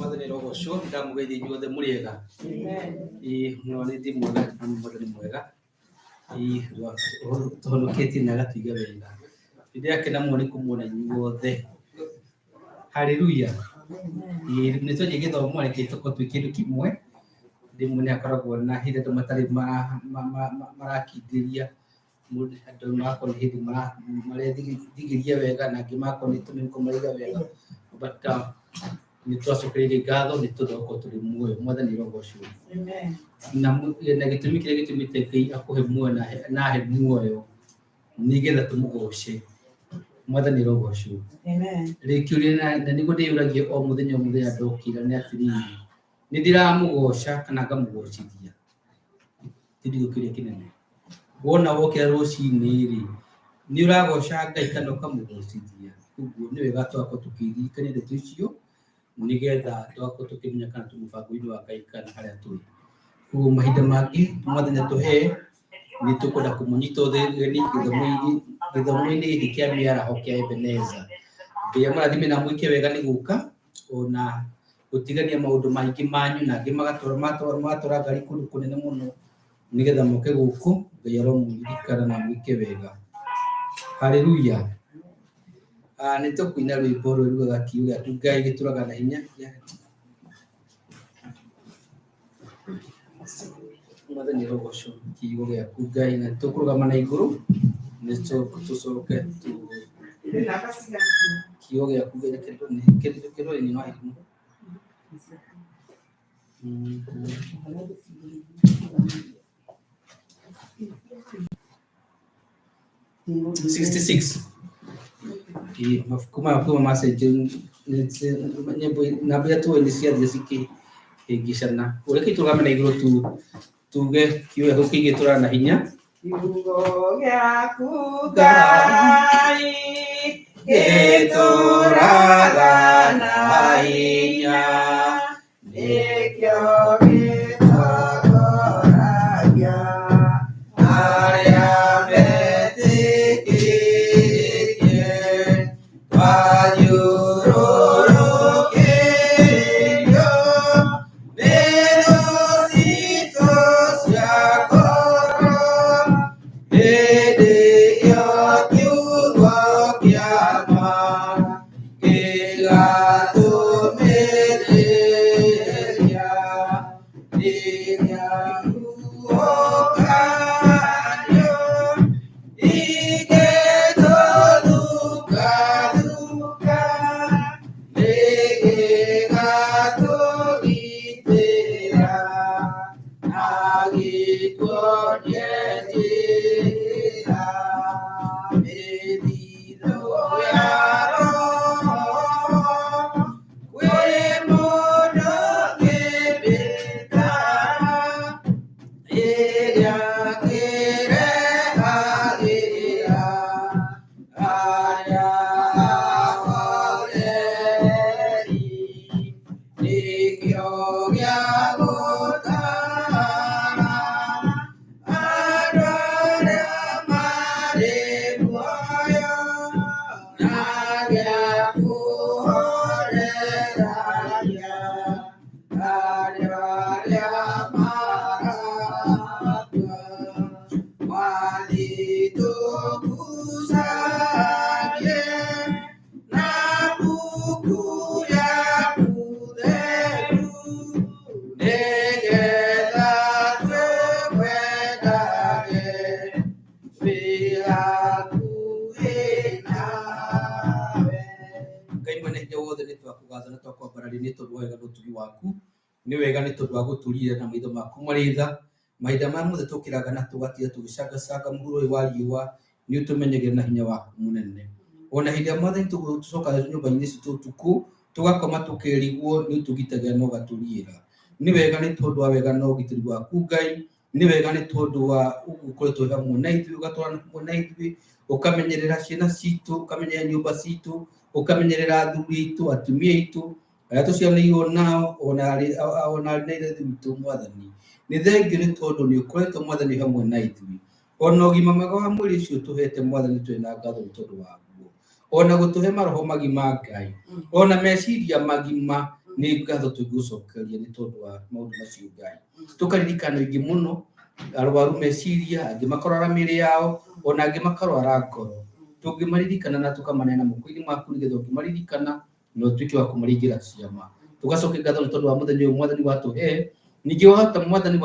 Mwathani arogocwo, ndamũgeithia inyuothe mũrĩ ega. Ĩĩ no nĩ ndĩ mwega na Mwathani mwega. Ĩĩ tũhonoketie na agatũiga wega. Nĩ ndĩrakena mũno nĩ kũmuona inyuothe. Haleluya. Ĩĩ nĩ twanjia gĩthomo reke tũkorwo twĩ kĩndũ kĩmwe. Rĩmwe nĩ hakoragwo na hĩndĩ andũ matarĩ marakindĩria mũndũ andũ magakorwo nĩ hĩndĩ marethigĩria wega na angĩ magakorwo nĩ tũmĩhuko maraiga wega but nĩ twacokereirie ngatho nĩ tondũ wa gũkorwo tũrĩ muoyo. Mwathani arogocwo. Na na gĩtũmi kĩrĩa gĩtũmĩte Ngai akũhe muoyo na ahe muoyo nĩgetha tũmũgoce. Mwathani arogocwo. Rĩu kĩũria na nĩguo ndĩyũragia o mũthenya o mũthenya ndokĩra nĩ atĩrĩrĩ, nĩ ndĩramũgoca kana ngamũgocithia? Kĩu nĩkĩo kĩũria kĩnene. Wona wokĩra rũcinĩ rĩ, nĩ ũragoca Ngai kana ũkamũgocithia? Ũguo nĩ wega tũgakorwo tũkĩririkania ndeto icio nĩgetha tũgakorwo tũkĩmenya kana twĩ mũbango-inĩ wa Ngai kana harĩa tũrĩ. Koguo mahinda mangĩ Mwathani atũhe nĩ tũkwenda kũmũnyita ũgeni gĩthomo-inĩ gĩkĩ kĩa mĩaraho kĩa Ebeneza. Ngai amũrathime na amwĩke wega nĩ gũka ona gũtigania maũndũ maingĩ manyu na angĩ magatwara magatwara magatwara ngari kũndũ kũnene mũno nĩgetha moke gũkũ. Ngai aromũririkana na amwĩke wega. Haleluya. Ah, nĩ tũkũina rwĩmbo rũrugaga kiugo gĩaku Ngai gĩtũraga na hinya. Mwathani arogocwo kiugo gĩaku Ngai na tũkũrũgama na igũrũ nĩ tũcoke tu kiugo gĩaku Ngai kĩrore nĩ wa 66 Ĩĩ, mabuku maya kuma macenjio nyĩmbo namba iria tũĩ nĩ ciathiĩ cikĩhĩngĩcana. Reke tũrũgame na igũrũ tu tuge kiugo gĩaku kĩngĩtũra na hinya. Kiugo gĩaku Ngai gĩtũraga na hinya, nĩkĩo gĩtongoragia arĩa metĩkĩtie. Twathiũrũrũkĩirio nĩ thũ citũ cia ngoro, hĩndĩ ĩyo kiugo kĩa ma gĩgatũmĩrĩria rĩrĩa ruokanio ingĩtũthuka-thuka, nĩgĩgatũgitĩra na gĩtuonie njĩra. Mĩthithũ ya Roho kwĩ mũndũ ũngĩmĩtara, ĩrĩa kĩrehagĩra arĩa ahoreri, nĩkĩo gĩa gũtara andũ arĩa marĩ muoyo na gĩa kũhoreragia arĩa arĩa marakua. Mwathi tũgucagie na mbuku yaku theru, nĩgetha tũkwendage twĩ hakuhĩ nawe. Ngai mwene hinya wothe nĩ twakũgatha na twakwambararia nĩ tondũ wa wega na ũtugi waku. Nĩ wega nĩ tondũ wa gũtũrira na maitho maku marĩ tha. Mahinda maya mothe tũkĩraga na tũgatira tũgĩcangacanga mũhuro ũyũ wa riũa, nĩ ũtũmenyagĩrĩra na hinya waku mũnene. Ona hĩndĩ ĩrĩa Mwathani tũcokaga nyũmba-inĩ citũ ũtukũ, tũgakoma tũkĩrigwo nĩ ũtũgitagĩra na ũgatũriĩra. Nĩ wega nĩ tondũ wa wega na ũgitĩri waku Ngai, nĩ wega nĩ tondũ wa ũguo ũkoretwo wĩ hamwe na ithuĩ, ũgatũũra hamwe na ithuĩ, ũkamenyerera ciana citũ, ũkamenyerera nyũmba citũ, ũkamenyerera athuri aitũ, atumia aitũ, arĩa tũciaranĩirwo nao, ona ona arĩ na ithe witũ Mwathani. Nĩ thengiũ nĩ tondũ nĩ ũkoretwo Mwathani hamwe na ithuĩ. Ona ũgima mwega wa mwĩrĩ ũcio ũtũhete Mwathani twĩ na ngatho nĩ tondũ waguo. Ona gũtũhe maroho magima Ngai, ona meciria magima. Nĩ ngatho tũngĩgũcokeria nĩ tondũ wa maũndũ macio Ngai. Tũkaririkana aingĩ mũno arwaru meciria, angĩ makarwara mĩĩrĩ yao, ona angĩ makarwara ngoro. Tũngĩmaririkana na tũkamaneana moko-inĩ maku nĩgetha ũngĩmaririkana na ũtuĩke wa kũmaringĩra ciama. Tũgacokia ngatho nĩ tondũ wa mũthenya ũyũ Mwathani watũhe. Ningĩ wahota Mwathani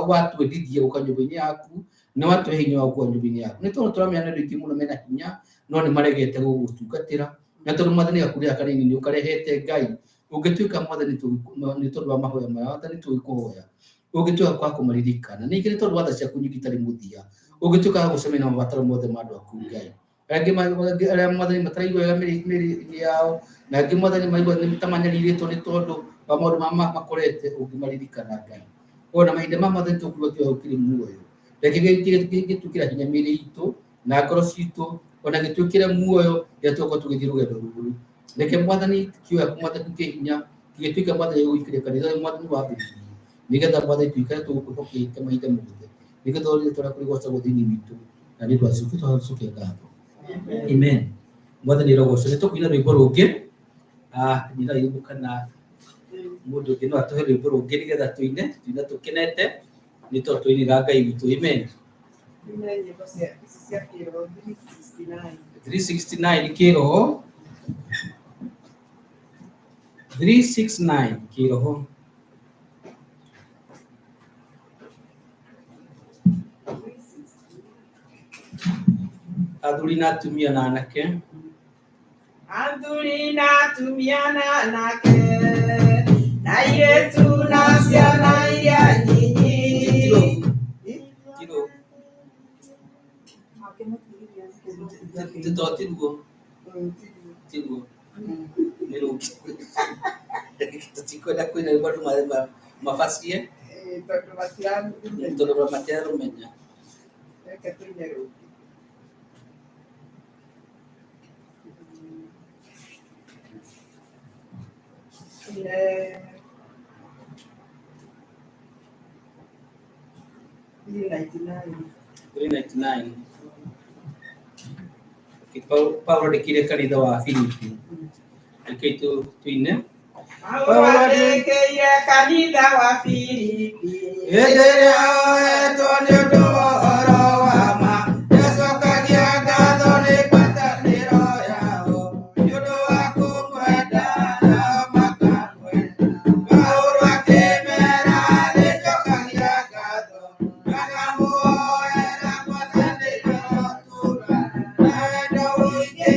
watwendithia gũka nyũmba-inĩ yaku na watũhe hinya wa gũka nyũmba-inĩ yaku. Nĩ tondũ tũramenya nĩ andũ aingĩ mũno mena hinya no nĩ maregete gũgũtungatĩra. Na tondũ Mwathani gakundi gaka kanini nĩ ũkarehete Ngai, ũngĩtuĩka Mwathani nĩ tondũ wa mahoya maya Mwathani tũgĩkũhoya, ũngĩtuĩka kwa kũmaririkana. Ningĩ nĩ tondũ wa tha ciaku nyingĩ itarĩ mũthia, ũngĩtuĩka wa gũcemania na mabataro mothe ma andũ aku Ngai. Angĩ arĩa Mwathani mataraigua wega mĩĩrĩ-inĩ yao, na angĩ Mwathani maigua nĩ ta manyarirĩtwo nĩ tondũ wa maũndũ makorete, ũngĩmaririkana Ngai. Ona mahinda ma Mwathani tũkũigua kĩoho kĩrĩ muoyo. Reke gĩtwĩkĩre hinya mĩĩrĩ itũ na ngoro citũ, ona gĩtwĩkĩre muoyo rĩrĩa tũgũkorwo tũgĩthiĩ rũgendo rũrũ. Reke Mwathani kiugo gĩaku Mwathani kĩ hinya, gĩgĩtuĩke Mwathani gĩgũikĩria kanitha ũyũ Mwathani wambĩrĩirie, nĩgetha Mwathani tũikare tũgũkwĩhokete mahinda mothe, nĩgetha rĩĩtwa rĩaku rĩgoocagwo thĩinĩ witũ, na nĩ ũndũ wa Jesũ Kristũ tũcokie ngatho. Amen. Mwathani arogocwo. Nĩ tũkũina rwĩmbo rũngĩ. Nyina rwĩmbo kana mũndũ ũngĩ no atũhe rwĩmbo rũngĩ nĩgetha tũine, tũine tũkenete nĩ tondũ tũinĩra Ngai witũ. Amen. 369 kĩroho, 369 kĩroho. Athuri na atumia na anake. Athuri na atumia na anake, na airĩtu na ciana iria nyinyi. Tiro. Tito tiguo. Tiguo. Nĩ rũngĩ. Tũtikwenda kwĩna rwĩmbo andũ mabacie Tondũ matiramenya. Tondũ matirarũmenya. Reke tũine rũngĩ. Tũine 399. 399. Okay, Paulo andĩkĩire kanitha wa Filipi. Rekei tuine. Paulo andĩkĩire kanitha wa Filipi. Hĩndĩ ĩrĩa oetwo nĩ ũndũ wa ũhoro wa ma, nĩacokagia ngatho nĩ ngwatanĩro yao, nĩ ũndũ wa kũmwenda nao makamwenda. Paulo akĩmera nĩnjokagia ngatho, na ngamũhoera ngwatanĩro tũra, na wendo ũingĩ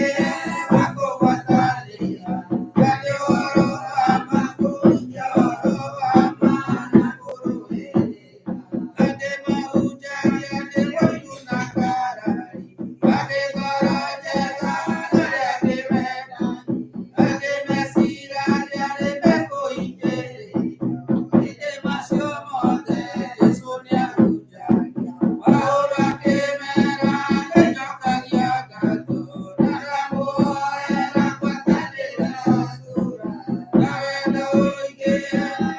wa kũgwatanĩra, na nĩ ũhoro wa ma kũhunjia ũhoro wa ma na kũrũĩrĩra. Angĩ mahunjagia nĩ ũiru na ngarari, angĩ ngoro njega na arĩa angĩ wendani, angĩ meciragia nĩ mekũhingĩrĩria, ĩndĩ macio mothe Jesũ nĩahunjagia. Paulo akĩmera nĩnjokagia ngatho, na ngamũhoera ngwatanĩro tũra, na wendo ũingĩ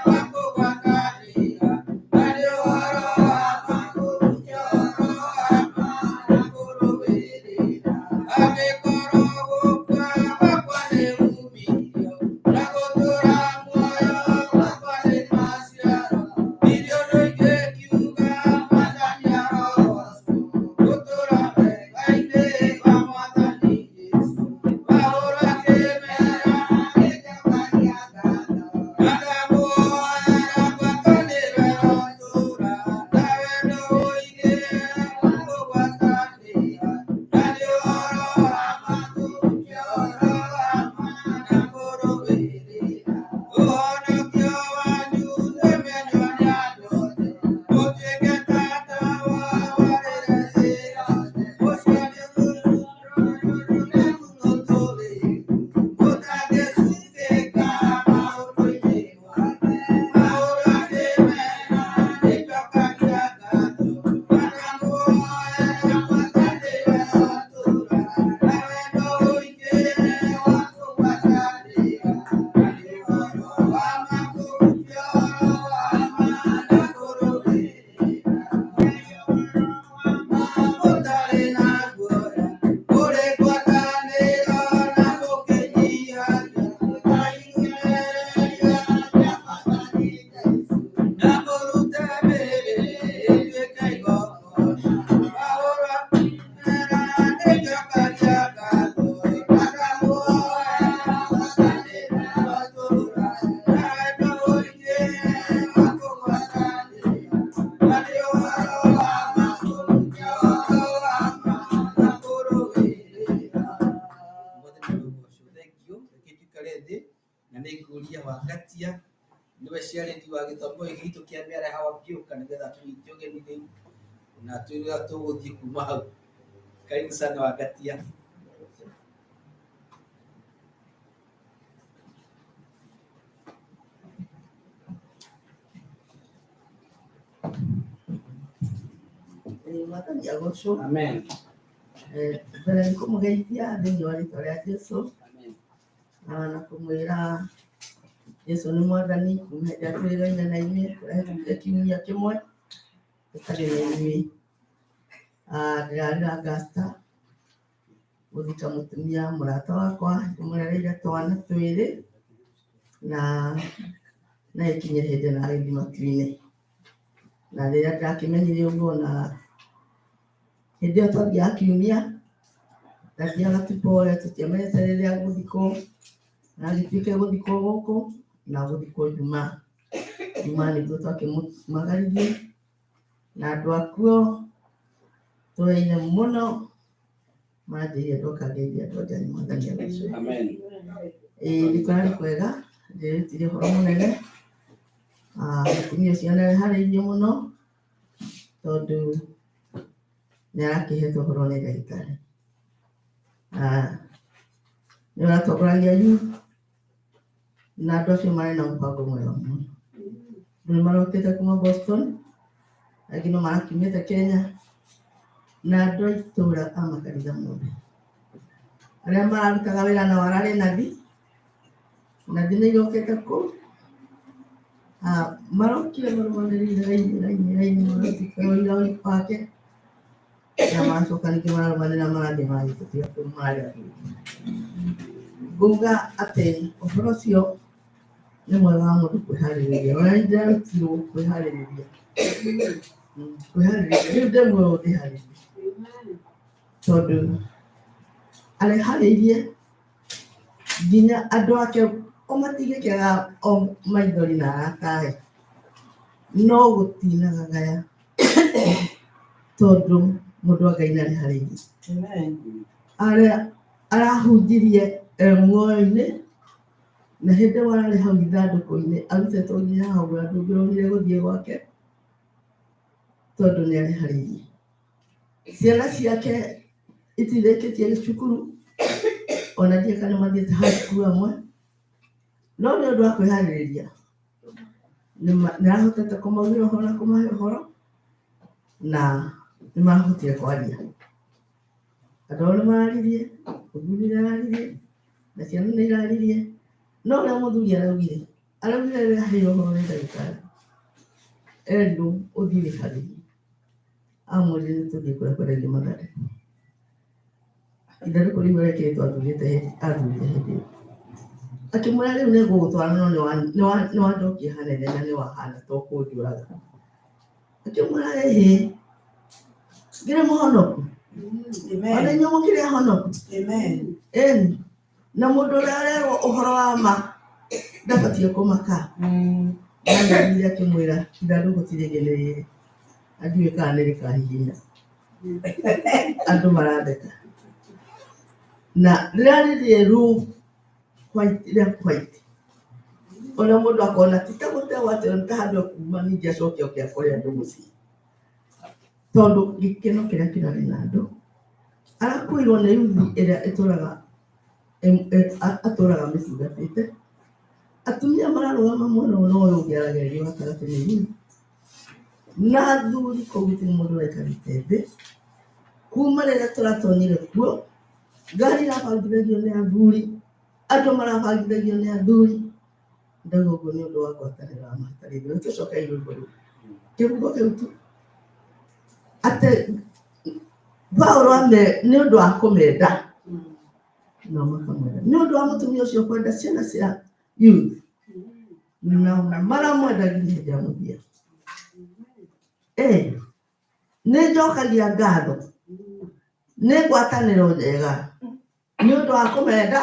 wa kũgwatanĩra, na nĩ ũhoro wa ma kũhunjia ũhoro wa ma na kũrũĩrĩra. Angĩkorwo gũkua gwakwa nĩ uumithio, na gũtũũra muoyo gwakwa nĩ maciaro, ndirĩ ũndũ ingĩkiuga Mwathani arogocwo, gũtũũra wega-inĩ wa Mwathani Jesũ. Paulo akĩmera Nĩnjokagia ngatho. na ngamũhoera ngwatanĩro tũra, na wendo ũingĩ wa kũgwatanĩra, na nĩ ũhoro wa Ngatia nĩwe ciarĩri wa gĩthomo gĩkĩ gitũ kĩa mĩaraha ngĩũka nĩgetha tũnyite ũgeni rĩu na twĩre ũrĩa tũgũthiĩ kuma hau. Karibu sana Wangatia. Mwathani agocwo. Amen. Mbere nĩ kũmũgeithia thĩinĩ wa rĩtwa rĩa Jesu. Amen. Na kũmwĩra Jesu nĩ mwathani kuma hĩndĩ ĩrĩa twĩrĩgaine na inyuĩ kũrahĩtũkire kiumia kĩmwe tũtarĩ na inyuĩ. Ndĩrarĩ Augusta gũthika mũtumia mũrata wakwa ndĩmũrereire twana twĩrĩ na na ĩkinye hĩndĩ na agĩthiĩ matu-inĩ. Na rĩrĩa ndakĩmenyire ũguo na hĩndĩ ĩyo twathiaga kiumia ndathiaga tu pole tũtiamenyete rĩrĩa gũthikwo na agĩtuĩke gũthikwo gũkũ na gũthikwo Jumaa. Jumaa nĩguo twakĩmũmagaririe na andũ akuo tũraine mũno manjĩire ndoka ngeithie andũ a Ngai Mwathani agocwo. Amen. Ĩĩ nĩ kũrarĩ kwega ndĩrutire ũhoro mũnene. Mũtumia ũcio nĩ areharĩirie mũno tondũ nĩ arakĩhetwo ũhoro nĩ ndagĩtarĩ. Nĩ ũratongoragia youth na andũ acio marĩ na mũbango mwega mũno. Andũ nĩ marokĩte kuma Boston, angĩ no marakiumĩte Kenya na andũ a itũũra a makanitha mothe. Arĩa mararutaga wĩra nao ararĩ nathi, nathi nĩ irokĩte kũu. Marokire marũmanĩrĩire raini raini raini maratuĩka wĩra wake na maracoka ningĩ mararũmanĩrĩra marathiĩ marathiĩ kũu marĩa. Nguga atĩ ũhoro ũcio nĩ mwega wa mũndũ kwĩharĩrĩria. Ona nĩ ndĩrarutirwo kwĩharĩrĩria. Kwĩharĩrĩria rĩu ndĩ muoyo ndĩharĩrĩrie tondũ areharĩirie nginya andũ ake o matingĩkĩaga o maithori na arataĩ no gũtinagagaya tondũ mũndũ wa Ngai nĩareharĩirie. Arĩa arahunjirie e muoyo-inĩ na hĩndĩ ĩyo ararĩ hau ithandũkũ-inĩ arutĩtwo nginya hau na ndũngĩrogire gũthiĩ gwake tondũ nĩ areharĩirie. Ciana ciake itirĩkĩtie cukuru ona ndiũĩ kana mathiĩte high school amwe no nĩ ũndũ wa kwĩharĩrĩria nĩ arahotete kũmaugĩra ũhoro na kũmahe ũhoro na nĩ marahotire kwaria. Andũ ao nĩ mararirie, mũthuri nĩ araririe na ciana nĩ iraririe no ũrĩa mũthuri araugire, araugire rĩrĩa aheirwo ũhoro nĩ ndagĩtarĩ erirwo ũthiĩ wĩharĩrie. Amwĩrire nĩ tũthiĩ kũrĩa kwendagio mathandũkũ. Ithandũkũ rĩu arekĩrĩtwo athurĩte athurire hĩndĩ ĩyo. Akĩmwĩra rĩu nĩ ngũgũtwara no nĩ wanjokia hanene na nĩ wahana to kũnjũraga. Akĩmwĩra ĩhĩ, ngĩrĩ mũhonoku. Ona inyuĩ mũkĩrĩ ahonoku. Ĩni. Na mũndũ ũrĩa arerwo ũhoro wa ma ndabatiĩ kũmaka. Na nĩathire akĩmwĩra ithandũkũ ti rĩngĩ nĩ rĩrĩ. Na ndiũĩ kana nĩ rĩkahihinya. Andũ maratheka. Na rĩrĩa rĩrĩ white rĩa white. Ona mũndũ akona ti ta gũtegwo atĩ nĩ ta handũ ekuma ningĩ acoke oke akore andũ mũciĩ. Tondũ gĩkeno kĩrĩa kĩrarĩ na andũ arakuirwo nĩ yuthi ĩrĩa ĩtũraga atũraga mĩtungatĩte. Atumia mararũgama mwena ũyũ na ũyũ ũngĩ aragererio gatagatĩ nĩ yuthi. Na athuri kũu gũtirĩ mũndũ ũraikarĩte thĩ. Kuma rĩrĩa tũratonyire kuo, ngari irabangithagio nĩ athuri, andũ marabangithagio nĩ athuri. Ndauga ũguo nĩ ũndũ wa ngwatanĩro ya matarĩ thĩ. Tũcoke rwĩmbo rũu. Kĩbungo kĩu tu. Atĩ Paũlũ nĩ ũndũ wa kũmenda nao makamwenda. Nĩ ũndũ wa mũtumia ũcio kwenda ciana cia youth nao maramwenda nginya hĩndĩ ya mũthia. Nĩ njokagia ngatho nĩ ngwatanĩro njega nĩ ũndũ wa kũmenda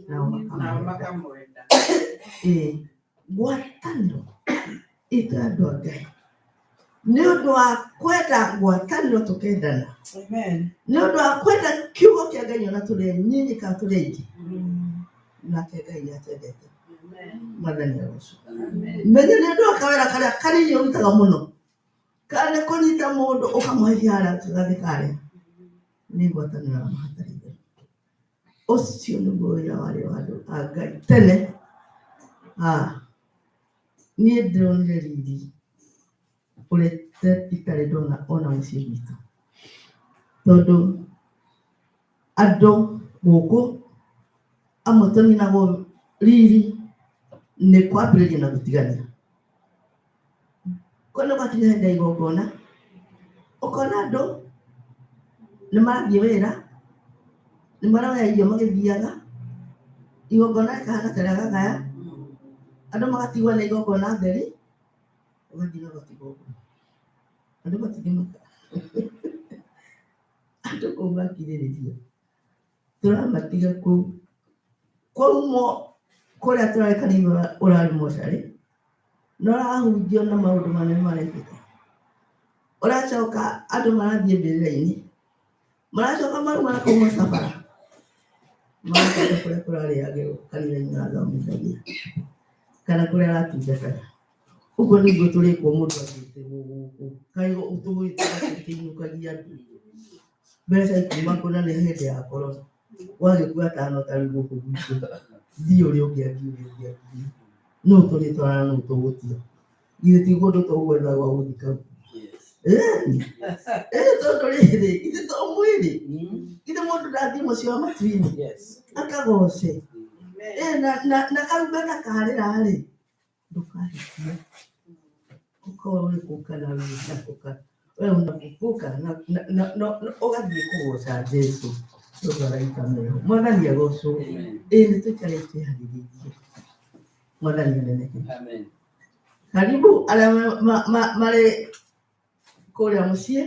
nao makamwenda. Ngwatanĩro itũ ya andũ a Ngai nĩ ũndũ wa kwenda ngwatanĩro tũkendana. Nĩ ũndũ wa kwenda kiugo kĩa Ngai ona tũrĩ nyinyi kana tũrĩ aingĩ. Nake Ngai nĩ atwendete. Mwathani agocwo. Menya nĩ ũndũ wa kawĩra karĩa kanini ũrutaga mũno, kana nĩ kũnyita mũndũ ũkamũhe harĩa gathĩ karĩa, nĩ ngwatanĩro ya ma hatarĩ itherũ. Ũcio nĩguo wĩra warĩ wa andũ a Ngai tene. Ah, niĩ ndĩronire riri ũrĩa itarĩ ndona ona mũciĩ gwitũ, tondũ andũ gũkũ amwe tũninagwo riri nĩ kwambĩrĩria na gũtigania. Kũu nĩ gwakinya hĩndĩ ya igongona, ũkona andũ nĩ marathiĩ wĩra, nĩ maroya irio magĩthiaga, igongona rĩkahana ta rĩagagaya, andũ magatigwo na igongona theri, ũgathiĩ na ũgatigwo ũguo. Andũ matingĩmaka. Andũ kũu makirĩrĩria, tũramatiga kũu. Kwaumwo kũrĩa tũrarĩ kanitha ũrarĩ mocarĩ, na ũrahunjio na maũndũ manene marekĩka. Ũracoka andũ marathiĩ mbĩrĩra-inĩ, maracoka marauma na kũu macabara, magacoka kũrĩa kũrarĩagĩrwo kanitha-inĩ arathomithagia kana kũrĩa aratungataga. Ũguo nĩguo tũrĩkwo mũndũ athiĩte gũkũ, kaĩ tũkĩinũkagia andũ. Mbeca ikuma kũ na nĩ hĩndĩ ya korona, wagĩkua atano ta rĩu gũkũ gwitũ, thiĩ ũrĩa ũngĩ athiĩ ũrĩa ũngĩ athiĩ. Nũ tũrĩtwarana nũ tũgũtiga? Githĩ ti kũndũ tũgwetha gwa gũthika? Ĩni, tondũ rĩrĩ, ithe to mwĩrĩ, githĩ mũndũ ndathiĩ mũciĩ wa matu-inĩ akagoce? Na karumbeta karĩra rĩ, ndũkahikia. Ũkorwo wĩ kũ kana wĩ nakũ kana we unafufuka na ũgathiĩ kũgoca Jesu tondũ araika meho. Mwathani agocwo. Ĩĩ nĩ tũikare twĩharĩrĩirie. Mwathani anenehe. Karibu arĩa marĩ kũrĩa mũciĩ,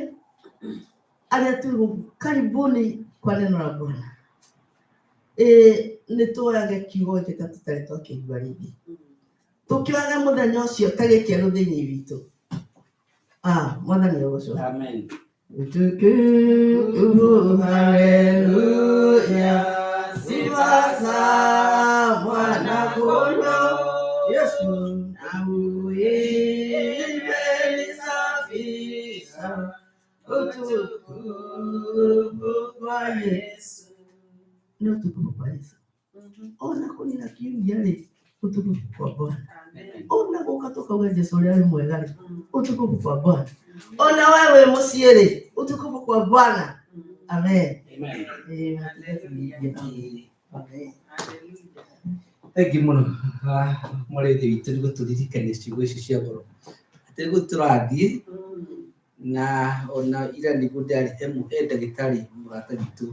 arĩa twĩ gũkũ, karibuni kwa neno la Bwana. Ĩĩ nĩ tuoyage kiugo gĩkĩ ta tũtarĩ twakĩigua rĩngĩ, tũkĩoyaga mũthenya ũcio ta gĩkĩerũ thĩinĩ witũ. Ah, Mwathani agocwo. Utukufu, haleluya, sifa za mwana kondoo Yesu, na uimbe lisafisha utukufu kwa Yesu. Nĩ utukufu kwa Yesu. Ona kũnina kiumia rĩ, utukufu kwa Bwana. Ona gũka tũkauga Jesu ũrĩa arĩ mwega rĩ, utukufu kwa Bwana. Ona we wĩ mũciĩ rĩ, utukufu kwa Bwana. Amen. Ĩĩ, Amen. Thengi mũno mũrĩithi witũ nĩ gũtũririkania ciugo ici cia goro atĩ rĩu tũrathiĩ na ona ira nĩguo ndĩrarĩ he ndagĩtarĩ mũrata witũ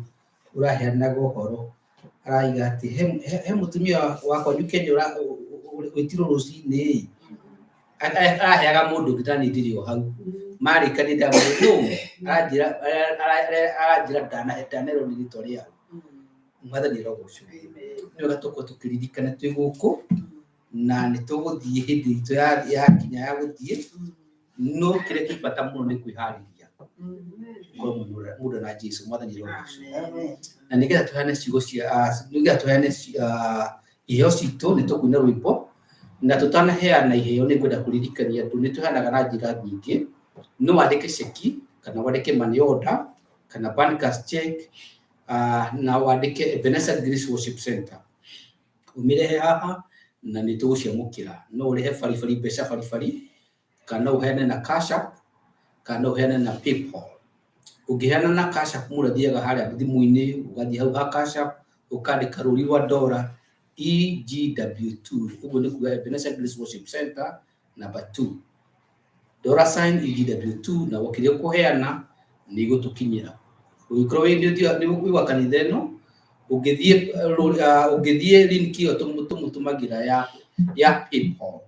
ũraheanaga ũhoro araiga atĩ he mũtumia wakwa Kenya wĩtirwo rũcinĩ araheaga mũndũ ũngĩ tani ndirĩ o hau marĩkania ndamwĩra nũ aranjĩra ndanerwo nĩ rĩtwa rĩao. Mwathani arogocwo. Nĩ wega tũkorwo tũkĩririkana twĩ gũkũ na nĩ tũgũthiĩ hĩndĩ itũ yakinya ya gũthiĩ, no kĩrĩa kĩ bata mũno nĩ kwĩharĩria gũkorwo mũndũ na Jesu. Mwathani arogocwo. Na nĩgetha tũheane ciugo cia nĩgetha tũheane iheo citũ nĩ tũkuina rwĩmbo, na tũtanaheana iheo nĩ ngwenda kũririkania andũ nĩ tũheanaga na njĩra nyingĩ. No wandĩke ceki kana wandĩke money order kana bankers check, na wandĩke Ebenezer Grace Worship Center, ũmĩrehe haha na nĩ tũgũciamũkĩra. No ũrĩhe baribari, mbeca baribari, kana no ũheane na Cash App, kana no ũheane na PayPal. Ũngĩheana na Cash App, mũndũ athiaga harĩa thimũ-inĩ, ũgathiĩ hau ha Cash App, ũkandĩka rũri rwa ndora EGW2, ũguo nĩ kuga Ebenezer Grace Worship Center number 2, dollar sign EGW2, na kĩrĩa ũkũheana nĩ igũtũkinyĩra. Ũngĩkorwo wĩ nĩ wĩ wa kanitha ĩno, ũngĩthiĩ link ĩyo tũmũtũmagĩra ya PayPal,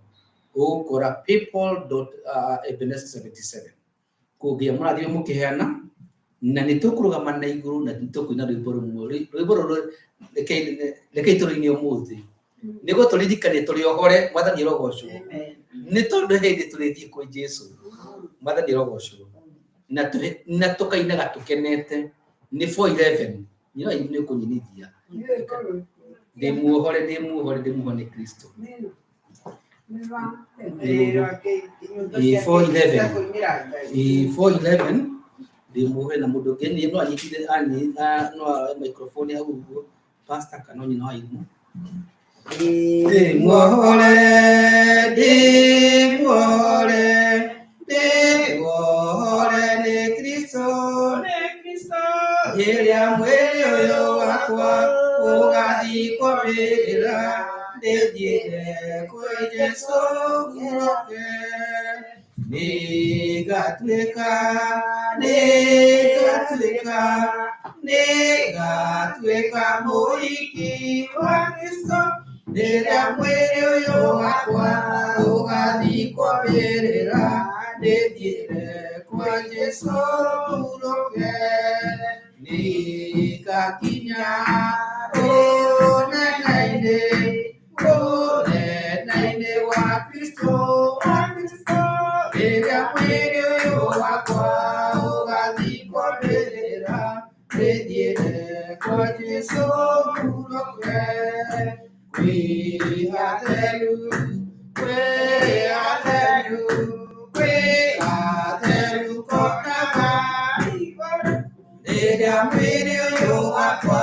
ũgũkora paypal.ebenezer77 kũngĩa mũrathiĩ mũkĩheana, na nĩ tũkũrũgama na igũrũ na nĩ tũkũina rwĩmbo rũmwe. Rwĩmbo rũrũ rekei tũrũine ũmũthĩ nĩguo tũririkane tũrĩ ohore. Mwathani arogocwo, nĩ tondũ hĩndĩ tũrĩthiĩ kwĩ Jesu. Mwathani arogocwo. Na tũkainaga tũkenete. Nĩ 411 nĩ ũkũnyinithia. Ndĩ muohore, ndĩ muohore, ndĩ muohore nĩ Kristo. Ĩ, 4:11. Ĩ, 4:11 ndĩ muohore na mũndũ ũngĩ niĩ no anyitire no aoe microphone hau ũguo pastor kana nyina wa irimũ. Ndĩ muohore, ndĩ muohore, ndĩ muohore nĩ Kristo. Rĩrĩa mwĩrĩ ũyũ wakwa ũgathikwo mbĩrĩra, ndĩthiĩre kwĩ Jesũ hurũke. Nĩngatuĩka, nĩngatuĩka, nĩngatuĩka mũhiki wa Kristo. Rĩrĩa mwĩrĩ ũyũ wakwa ũgathikwo mbĩrĩra, ndĩthiĩre kwĩ Jesũ hurũke. Nĩngakinya ũnene-inĩ, ũnene-inĩ wa Kristo, wa Kristo. Rĩrĩa mwĩrĩ ũyũ wakwa ũgathikwo mbĩrĩra, ndĩthiĩre kwa Jesũ hurũke. Kwĩ atheru, kwĩ atheru, kwĩ atheru konaga Rĩrĩa mwĩrĩ ũyũ wakwa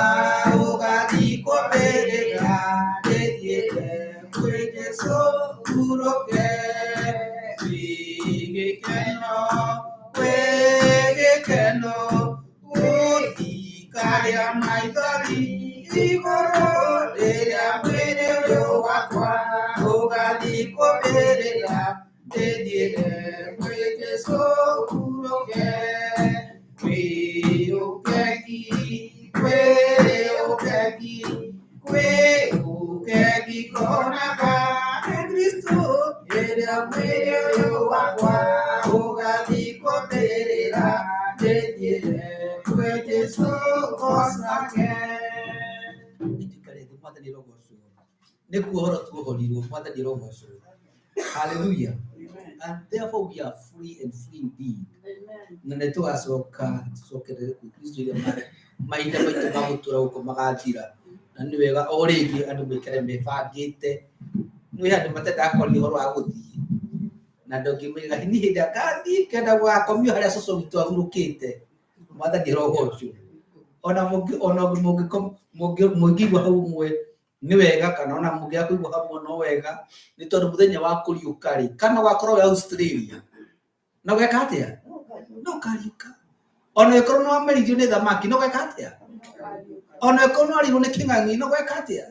ũgathikwo mbĩrĩra, ndĩthiĩre kwĩ Jesũ hurũke. Kwĩ gĩkeno, kwĩ gĩkeno, gũtikarĩa maithori igũrũ. Rĩrĩa mwĩrĩ ũyũ wakwa ũgathikwo mbĩrĩra, ndĩthiĩre kwĩ Jesũ hurũke. Kwĩ ũkegi, kwĩ ũkegi, kwĩ ũkegi konaga nĩ Kristo. Rĩrĩa mwĩrĩ ũyũ wakwa ũgathikwo mbĩrĩra, ndĩthiĩre kwĩ Jesũ ngocage. Itikare thĩ, Mwathani arogocwo. Nĩ kuohorwo tuohorirwo, Mwathani arogocwo. Hallelujah. And therefore we are free and free indeed. Na nĩ tũgacoka tũcokerere kwĩ Kristo rĩrĩa mahinda maitũ ma gũtũra gũkũ magathira. Na nĩ wega o rĩngĩ andũ maikare mebangĩte. Nĩ andũ matendaga kwaria ũhoro wa gũthiĩ. Na ndũngĩmwĩra niĩ hĩndĩ ĩrĩa ngathiĩ ngenda gũgakomio harĩa cũcũ witũ ahurũkĩte. Mwathani arogocwo. Ona mũngĩ ona mũngĩigua hau ũmwe nĩ wega kana ona mũngĩaga kũigua hamwe no wega nĩ tondũ mũthenya wa kũriũka rĩ kana ũgakorwo wĩ Australia na ũgeka atĩa no ũkariũka ona ĩkorwo nĩ wameririo nĩ thamaki no ũgeka atĩa ona ĩkorwo nĩ warĩirwo nĩ kĩng'ang'i no ũgeka atĩa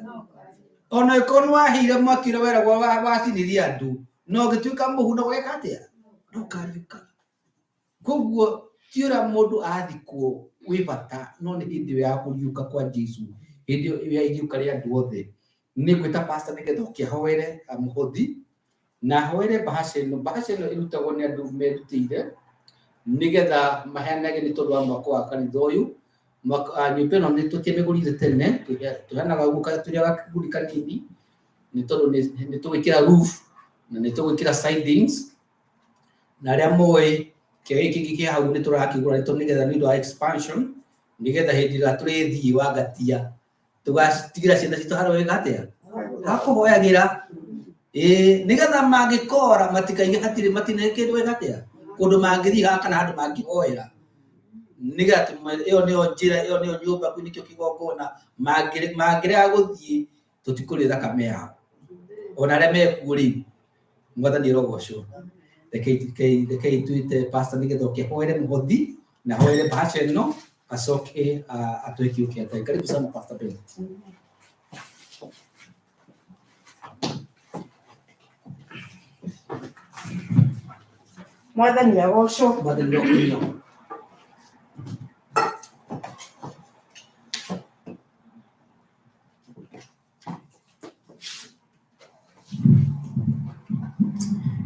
ona ĩkorwo nĩ wahĩire mwaki ũrĩa weragwo wacinirie andũ na ũgĩtuĩka mũhu no ũgeka atĩa no ũkariũka Koguo ti ũrĩa mũndũ athikwo wĩ bata no nĩ hĩndĩ ĩyo ya kũriũka kwa Jesu, hĩndĩ ĩyo ya iriũka rĩa andũ othe. Nĩ ngwĩta pastor nĩgetha oke ahoere mũhothi na ahoere bahasha ĩno. Bahasha ĩno ĩrutagwo nĩ andũ merutĩire nĩgetha maheanage nĩ tondũ wa mwako wa kanitha ũyũ. Nyũmba ĩno nĩ tũtiamĩgũrire tene, tũheanaga ũguo tũrĩ a gakũndi kanini nĩ tondũ nĩ tũgwĩkĩra roof na nĩ tũgwĩkĩra sidings na arĩa moĩ kĩo gĩkĩ kĩngĩ kĩ hau nĩ tũrakĩgũra nĩ tondũ nĩgetha nĩ ũndũ wa expansion nĩgetha hĩndĩ ĩrĩa tũrĩthiĩ wangatia tũgatigĩra ciana citũ harĩa wĩka atĩa hakũhoyagĩra ĩĩ nĩgetha mangĩkora matikaige hatirĩ matirĩ kĩndũ wĩka atĩa kũndũ mangĩthiĩ haha kana handũ mangĩhoera nĩgetha ĩyo nĩyo njĩra ĩyo nĩyo nyũmba kĩu nĩkĩo kĩgongona mangĩrega gũthiĩ tũtikũrĩa thakame yao ona arĩa mekuo rĩu mwathani arogocwo rekei twĩte pastor nĩgetha oke ahoere mũhothi na ahoere bahasha ĩno acoke atũhe kiugo kĩa Ngai karibu sana pastor Ben. Mwathani agocwo. Mwathani arogocwo.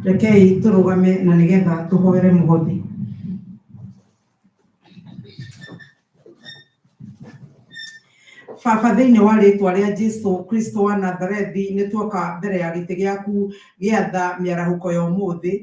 Rekei tũrũgame na nĩgetha tũhoere mũhothi. Baba thĩinĩ wa rĩtwa rĩa Jesu Kristo wa Nazarethi nĩ tuoka mbere ya gĩtĩ gĩaku gĩa tha mĩarahũko ya ũmũthĩ.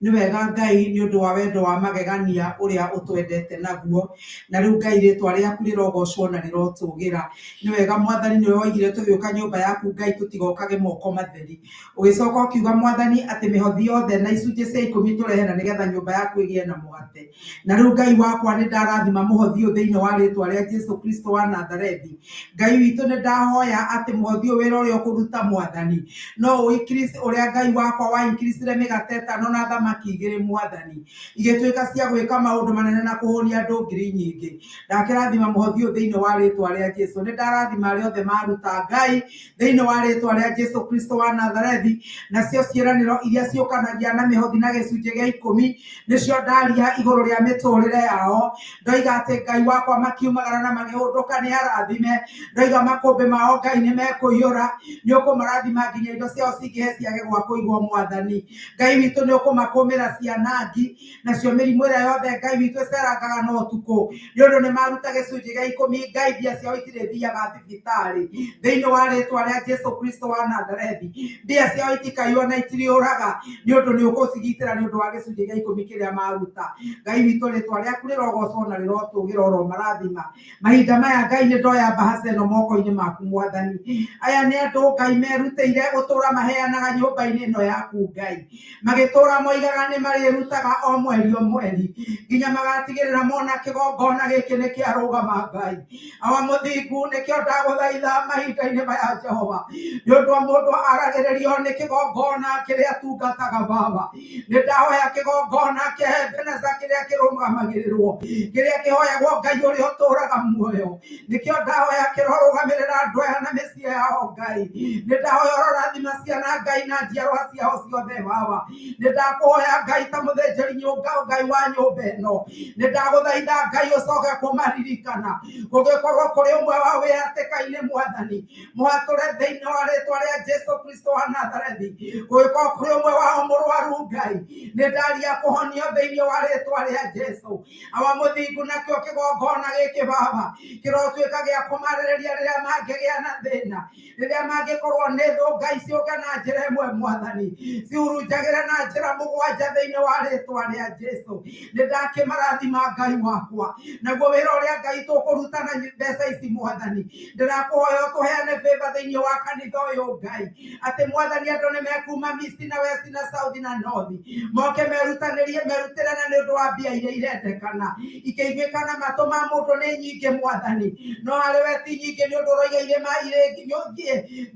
Nĩ wega Ngai nĩ ũndũ wa wendo wa magegania ũrĩa ũtwendete naguo. Na rĩu Ngai rĩtwa rĩaku rĩrogocwo na rĩrotũgĩra. Nĩ wega Mwathani nĩwe woigire tũgĩũka nyũmba yaku Ngai tũtigokage moko matheri. Ũgĩcoka ũkiuga Mwathani atĩ mĩhothi yothe na icunjĩ cia ikũmi tũrehe na nĩgetha nyũmba yaku ĩgĩe na mũgate. Na rĩu Ngai wakwa nĩ ndarathima mũhothi ũyũ thĩinĩ wa rĩtwa rĩa Jesu Kristo wa Nazarethi. Ngai witũ nĩ ndahoya atĩ mũhothi ũyũ wĩra ũrĩa ũkũruta Mwathani no ũ increase ũrĩa Ngai wakwa wa increase mĩgate ĩtano na thamaki igĩrĩ Mwathani, igĩtuĩka cia gwĩka maũndũ manene na kũhũnia andũ ngiri nyingĩ. Ndakĩrathima mũhothi ũyũ thĩinĩ wa rĩtwa rĩa Jesu. Nĩ ndarathima arĩa othe maruta Ngai thĩinĩ wa rĩtwa rĩa Jesu Kristo wa Nazarethi, nacio ciĩranĩro iria ciũkanagia na mĩhothi na gĩcunjĩ gĩa ikũmi nĩcio ndaria igũrũ rĩa mĩtũrĩre yao. Ndoiga atĩ Ngai wakwa makiumagara na makĩhũndũka nĩ arathime. Ndoiga makũmbĩ mao Ngai nĩ mekũiyũra, nĩ ũkũmarathima nginya indo ciao cingĩhe ciage gwa kũigwo Mwathani. Ngai witũ nĩ ũkũmakũmĩra cianangi, nacio mĩrimũ ĩrĩa yothe Ngai witũ ĩcerangaga na ũtukũ, nĩ ũndũ nĩ maruta gĩcunjĩ gĩa ikũmi Ngai mbia ciao itirĩ thiaga thibitarĩ. Thĩinĩ wa rĩtwa rĩa Jesu Kristo wa Nazarethi, mbia ciao itikaiywo na itiriũraga, nĩ ũndũ nĩ ũkũcigitĩra nĩ ũndũ wa gĩcunjĩ gĩa ikũmi kĩrĩa maruta. Ngai witũ rĩtwa rĩaku rĩrogocwo na rĩrotũgĩra oro marathima. Mahinda maya Ngai nĩ ndoya mbahaca ĩno moko-inĩ maku Mwathani. Aya nĩ andũ Ngai merutĩire gũtũra maheanaga nyũmba-inĩ ĩno yaku Ngai, magĩtũra moigaga nĩ marĩrutaga o mweri o mweri nginya magatigĩrĩra mona kĩgongona gĩkĩ nĩ kĩarũgama Ngai. Awa mũthingu, nĩkĩo ndagũthaitha mahinda-inĩ maya Jehova, nĩ ũndũ wa mũndũ aragĩrĩrio nĩ kĩgongona kĩrĩa atungataga Baba. Nĩ ndahoya kĩgongona kĩa Ebeneza kĩrĩa kĩrũgamagĩrĩrwo, kĩrĩa kĩhoyagwo Ngai ũrĩa ũtũraga muoyo, nĩkĩo ndahoya kĩrorũgamĩrĩra andũ aya na mĩciĩ yao Ngai. Nĩ ndahoya ũrorathima ciana Ngai na njiarwa ciao ciothe Baba. Nĩ ndakũhoya Ngai ta mũthĩnjĩri nyũmba Ngai wa nyũmba ĩno, nĩ ndagũthaitha Ngai ũcoke kũmaririkana, kũngĩkorwo kũrĩ ũmwe wao wĩ hatĩka-inĩ Mwathani, mũhatũre thĩinĩ wa rĩtwa rĩa Jesu Kristo wa Nazarethi. Kũngĩkorwo kũrĩ ũmwe wao mũrwaru Ngai, nĩ ndaria kũhonio thĩinĩ wa rĩtwa rĩa Jesu. Awa mũthingu, nakĩo kĩgongona gĩkĩ Baba kĩrotuĩka gĩa kũmarĩrĩria rĩrĩa mangĩgĩa na thĩna, rĩrĩa mangĩkorwo nĩ thũ Ngai ciũke na njĩra ĩmwe Mwathani, cihurunjagĩre na njĩra mũgwanja thĩinĩ wa rĩtwa rĩa Jesu. Nĩ ndakĩmarathima Ngai wakwa, naguo wĩra ũrĩa Ngai tũkũruta na mbeca ici Mwathani, ndĩrakũhoya ũtũheane favor thĩinĩ wa kanitha ũyũ Ngai, atĩ Mwathani andũ nĩ mekuma East na West na South na North, moke merutanĩrie merutĩre na nĩ ũndũ wa mbia iria irendekana ikĩiguĩka na matũ ma mũndũ nĩ nyingĩ Mwathani, no harĩ we ti nyingĩ, nĩ ũndũ ũroiga irĩma irĩ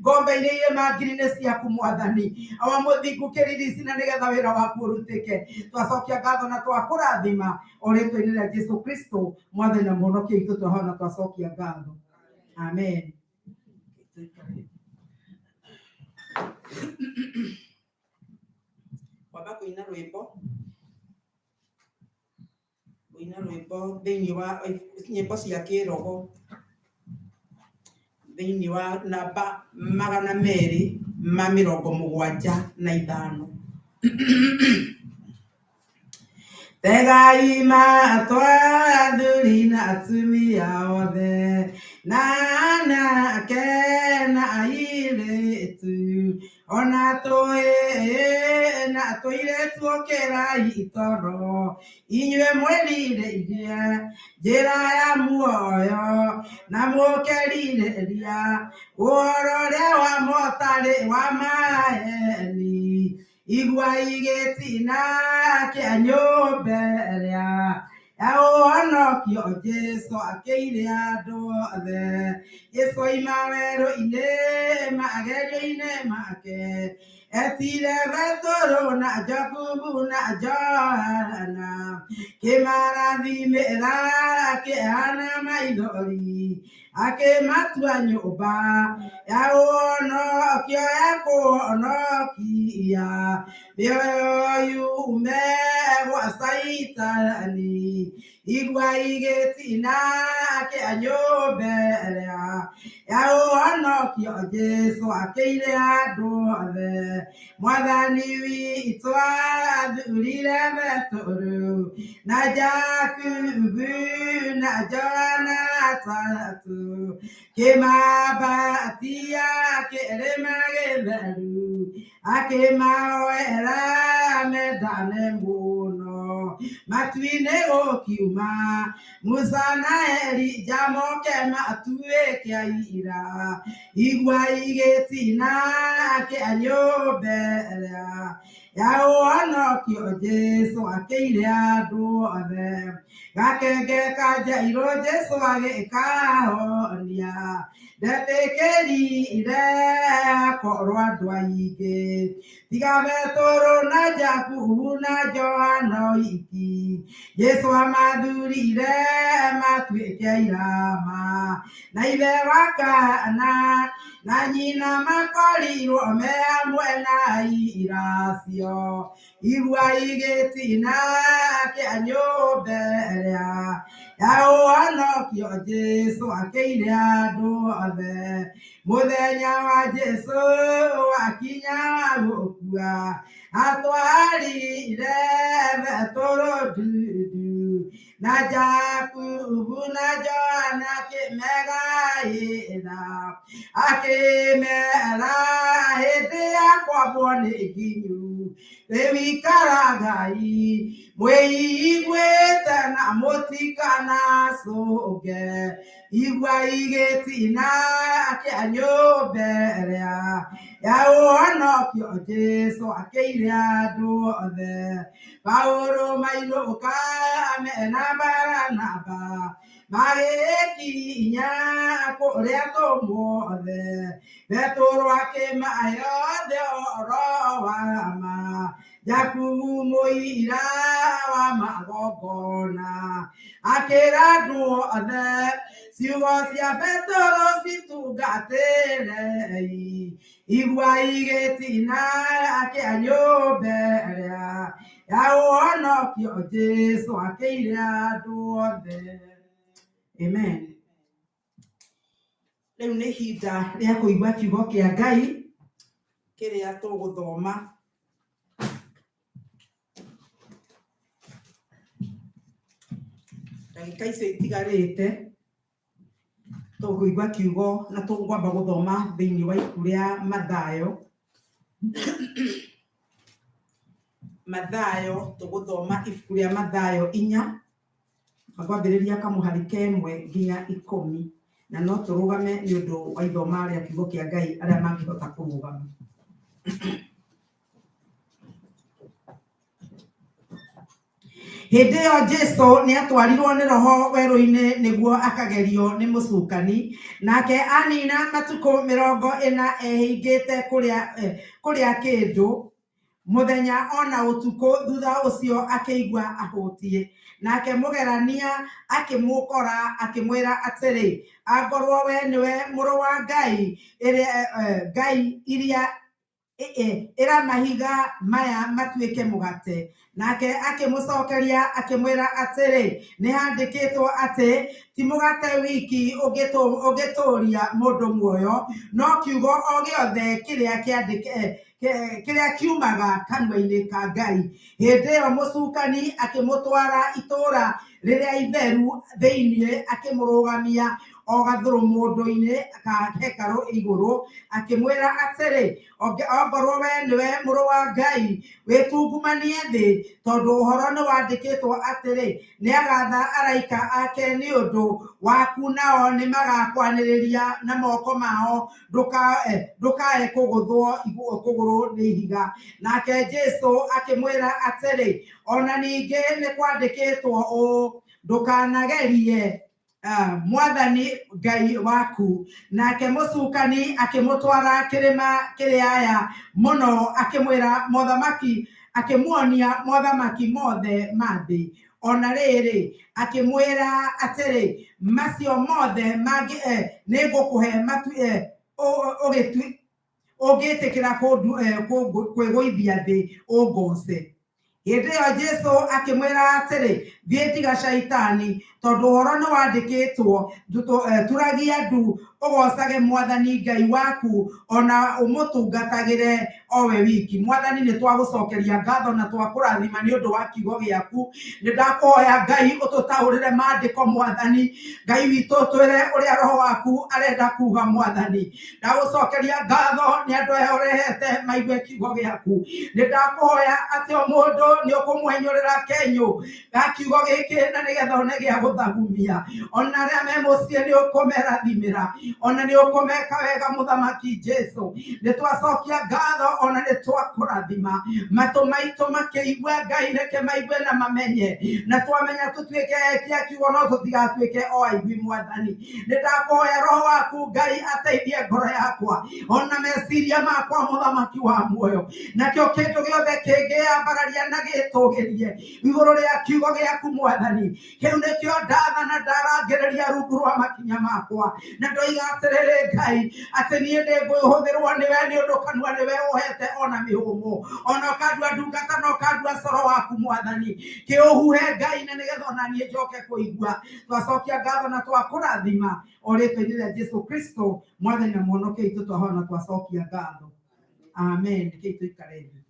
ngombe iria irĩma ngiri nĩ ciaku Mwathani. Awa mũthingu, kĩririci na nĩgetha wĩra waku ũrutĩke. Twacokia ngatho na twakũrathima o rĩtwa-inĩ rĩa Jesu Kristo Mwathani na mũhonokia witũ, twahoya na twacokia ngatho, amen. Kwamba kũina rwĩmbo, kũina rwĩmbo thĩinĩ wa nyĩmbo cia kĩroho thĩinĩ wa namba 275. Tegai matũ athuri na atumia othe, na anake na airĩtu, ona tũhĩĩ na tũirĩtu, ũkĩrai toro inyuĩ mwĩrirĩirie njĩra ya muoyo, na mũkerirĩria ũhoro ũrĩa wa motarĩ wa maheni. Igua igĩtina kĩa nyũmba ĩrĩa ya ũhonokio Jesu akĩire andũ othe. Jesu oima werũ-inĩ magerio-inĩ make, etire Betũrũ na Jakubu na Johana, kĩmarathimĩra kĩhana maithori, akĩmatua nyũmba ya ũhonokio ya kũhonokia mĩoyo yume gwa Caitani. Igua igĩtina kĩa nyũmba ĩrĩa ya ũhonokio Jesu akĩire andũ othe. Mwathani witũ athurire Betũrũ na Jakubu na Johana atatũ, kĩmambatia kĩrĩma gĩtheru. Akĩmahoera mendane mũno. Matu-inĩ gũkiuma Musa na Elija moke matuĩke aira. Igua igĩtina kĩa nyũmba ĩrĩa ya ũhonokio Jesũ akĩire andũ othe. Gakenge ka Jairũ Jesũ agĩkahonia. Ndetĩkĩrire akorwo andũ aingĩ. Tiga Petũrũ na Jakubu na Johana oiki. Jesũ amathurire matuĩke aira ma. Na ithe wa kaana na nyina makorirwo me hamwe na aira acio. Igua igĩtina kĩa nyũmba ĩrĩa ya ũhonokio Jesũ akĩire andũ othe. Mũthenya wa Jesũ wakinya gũkua, atwarire Petũrũ ndundu na Jakubu na Johana akĩmegaĩra, akĩmera hĩndĩ ya kwambwo nĩ nginyu. Rĩu ikaragai mwĩiguĩte na mũtikanacũnge. Igua igĩtina kĩa nyũmba ĩrĩa ya ũhonokio Jesũ akĩire andũ othe. Paũlũ mainũka mena Baranaba magĩkinya kũrĩa atũmwo othe. Petũrũ akĩmahe othe ũhoro wa ma. Jakubu mũira wa magongona akĩra andũ othe ciugo cia Petũrũ citungatĩrei. Igua igĩtina kĩa nyũmba ĩrĩa ya ũhonokio Jesũ akĩire andũ othe. Amen. Rĩu nĩ ihinda rĩa kũigua kiugo kĩa Ngai kĩrĩa tũgũthoma. Ndagĩka icio itigarĩte tũkũigua kiugo na tũkwamba gũthoma thĩinĩ wa ibuku rĩa Mathayo. Mathayo tũgũthoma ibuku rĩa Mathayo 4 na ngwambĩrĩria kamũhari ka 1 nginya 10 na no tũrũgame nĩ ũndũ wa ithoma rĩa kiugo kĩa Ngai arĩa mangĩhota kũrũgama. Hĩndĩ ĩyo Jesũ nĩ atwarirwo nĩ Roho werũ-inĩ nĩguo akagerio nĩ mũcukani, nake anina matukũ 40 ehingĩte kũrĩa kĩndũ mũthenya ona ũtukũ. Thutha ũcio akĩigua ahũtiĩ. Nake mũgerania akĩmũkora akĩmwĩra atĩrĩ, angorwo we nĩwe mũrũ wa Ngai, Ngai iria ĩra mahiga maya matuĩke mũgate. Nake akĩmũcokeria akĩmwĩra atĩrĩ, nĩ handĩkĩtwo atĩ ti mũgate wiki ũngĩtũũria mũndũ muoyo, no kiugo o gĩothe kĩrĩa kĩrĩa kiumaga kanua-inĩ ka Ngai. Hĩndĩ ĩyo mũcukani akĩmũtwara itũũra rĩrĩa itheru thĩinĩ, akĩmũrũgamia o gathũrũmũndũ-inĩ ka hekarũ igũrũ, akĩmwĩra atĩrĩ, ongorwo we nĩwe mũrũ wa Ngai, wĩtungumanie thĩ, tondũ ũhoro nĩ wandĩkĩtwo atĩrĩ, nĩagatha araika ake nĩ ũndũ waku, nao nĩmagakwanĩrĩria na moko mao, ndũkae kũgũthwo kũgũrũ nĩ ihiga. Nake Jesũ akĩmwĩra atĩrĩ, ona ningĩ nĩ kwandĩkĩtwo ũũ, ndũkanagerie Mwathani Ngai waku. Nake mũcukani akĩmũtwara kĩrĩma kĩrĩaya mũno, akĩmwĩra mothamaki, akĩmuonia mothamaki mothe ma thĩ. Ona rĩrĩ, akĩmwĩra atĩrĩ, macio mothe mangĩ nĩngũkũhe ũngĩtĩkĩra kwĩgũithia thĩ ũngooce. Hĩndĩ ĩyo Jesũ akĩmwĩra atĩrĩ, Thiĩ tiga caitani, tondũ ũhoro nĩ wandĩkĩtwo, turagia ndu ũgocage Mwathani Ngai waku ona ũmũtungatagĩre o we wiki. Mwathani, nĩ twagũcokeria ngatho na twakũrathima nĩ ũndũ wa kiugo gĩaku. Nĩ ndakũhoya Ngai ũtũtaũrĩre maandĩko Mwathani Ngai witũ, ũtwĩre ũrĩa roho waku arenda kuga Mwathani. Ndagũcokeria ngatho nĩ andũ aya ũrehete maigue kiugo gĩaku. Nĩ ndakũhoya atĩ o mũndũ nĩ ũkũmwenyũrĩra kenyũ ga kiugo gĩkĩ na nĩgetha one gĩa gũthagumia. Ona arĩa me mũciĩ nĩ ũkũmerathimĩra, ona nĩ ũkũmeka wega Mũthamaki Jesu. Nĩ twacokia ngatho ona nĩ twakũrathima. Matũ maitũ makĩigua Ngai, reke maigue na mamenye, na twamenya tũtuĩke eki a kiugo no tũtigatuĩke o aigui Mwathani. Nĩ ndakũhoya roho waku Ngai ateithie ngoro yakwa ona meciria makwa Mũthamaki wa muoyo, nakĩo kĩndũ gĩothe kĩngĩyambararia na gĩtũgĩrie igũrũ rĩa kiugo gĩaku Mwathani, kĩu nĩkĩo ndathana ndarangĩrĩria rungu rwa makinya makwa, na ndoiga atĩrĩrĩ Ngai atĩ niĩ ndĩngũhũthĩrwo nĩwe, nĩ ũndũ kanua nĩwe ũhete ona mĩhũmũ, ona ũkandua ndungata na ũkandua coro waku Mwathani. Kĩũhuhe Ngai na nĩgetha ona niĩ njoke kũigua. Twacokia ngatho na twakũrathima o rĩtwa-inĩ rĩa Jesu Kristo Mwathani na Mũhonokia witũ, twahoya na twacokia ngatho, amen. Kĩi tũikare thĩ.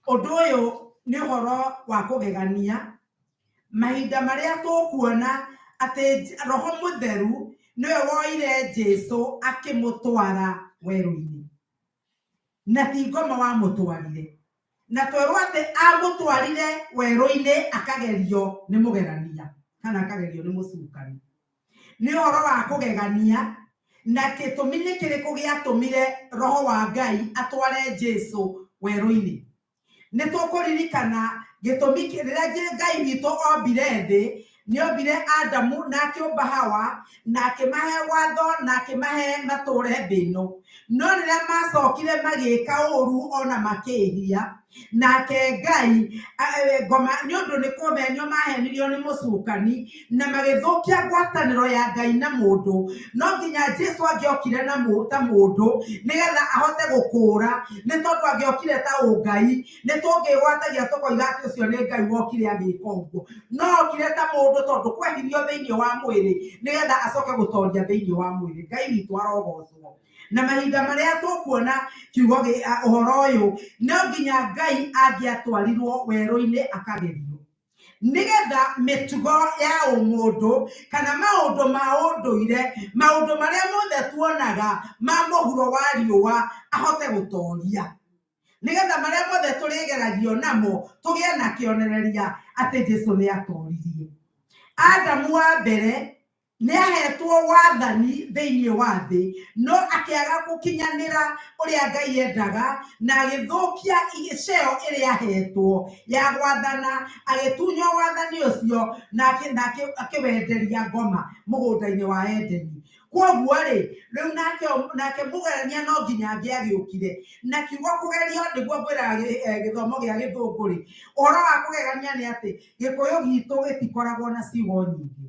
Ũndũ ũyũ nĩ ũhoro wa kũgegania, mahinda marĩa tũkuona atĩ Roho Mũtheru nĩwe woire Jesu akĩmũtwara werũ-inĩ, na ti ngoma wamũtwarire, na twerwo atĩ amũtwarire werũ-inĩ akagerio nĩ mũgerania kana akagerio nĩ mũcukani. Nĩ ũhoro wa kũgegania, na gĩtũmi nĩ kĩrĩkũ gĩatũmire Roho wa Ngai atware Jesu werũ-inĩ? Nĩ tũkũririkana gĩtũmi rĩrĩa Ngai witũ ombire thĩ, nĩ ombire Adamu na akĩũmba Hawa na akĩmahe watho na akĩmahe matũre thĩ ĩno. No rĩrĩa macokire magĩka ũru ona makĩhia, nake Ngai ngoma nĩ ũndũ nĩ kũmenio mahenirio nĩ mũcukani na magĩthũkia ngwatanĩro ya Ngai na mũndũ, no nginya Jesu angĩokire na ta mũndũ nĩgetha ahote gũkũũra, nĩ tondũ angĩokire ta ũngai nĩ tũngĩgwatagia tũkoiga atĩ ũcio nĩ Ngai wokire agĩka ũguo, no okire ta mũndũ tondũ kwehirio thĩinĩ wa mwĩrĩ nĩgetha acoke gũtoria thĩinĩ wa mwĩrĩ. Ngai witũ arogocwo. Na mahinda marĩa tũkuona kiugo ũhoro ũyũ, no nginya Ngai angĩatwarirwo werũ-inĩ akagerio nĩgetha mĩtugo ya ũmũndũ kana maũndũ ma ũndũire, maũndũ marĩa mothe tuonaga ma mũhuro wa riũa ahote gũtoria, nĩgetha marĩa mothe tũrĩgeragio namo tũgĩe na kĩonereria atĩ Jesu nĩ atoririe. Adamu wa mbere nĩ ahetwo wathani thĩinĩ wa thĩ, no akĩaga gũkinyanĩra ũrĩa Ngai endaga na agĩthũkia ceo ĩrĩa ahetwo ya gwathana, agĩtunywo wathani ũcio na akĩwenderia ngoma mũgũnda-inĩ wa Edeni. Kwoguo rĩ, rĩu nake mũgerania no nginya angĩagĩũkire. Na kiugo kũgerio nĩguo ngwĩraga gĩthomo gĩa gĩthũngũ rĩ, ũhoro wa kũgegania nĩ atĩ gĩkũyũ gitũ gĩtikoragwo na ciugo nyingĩ,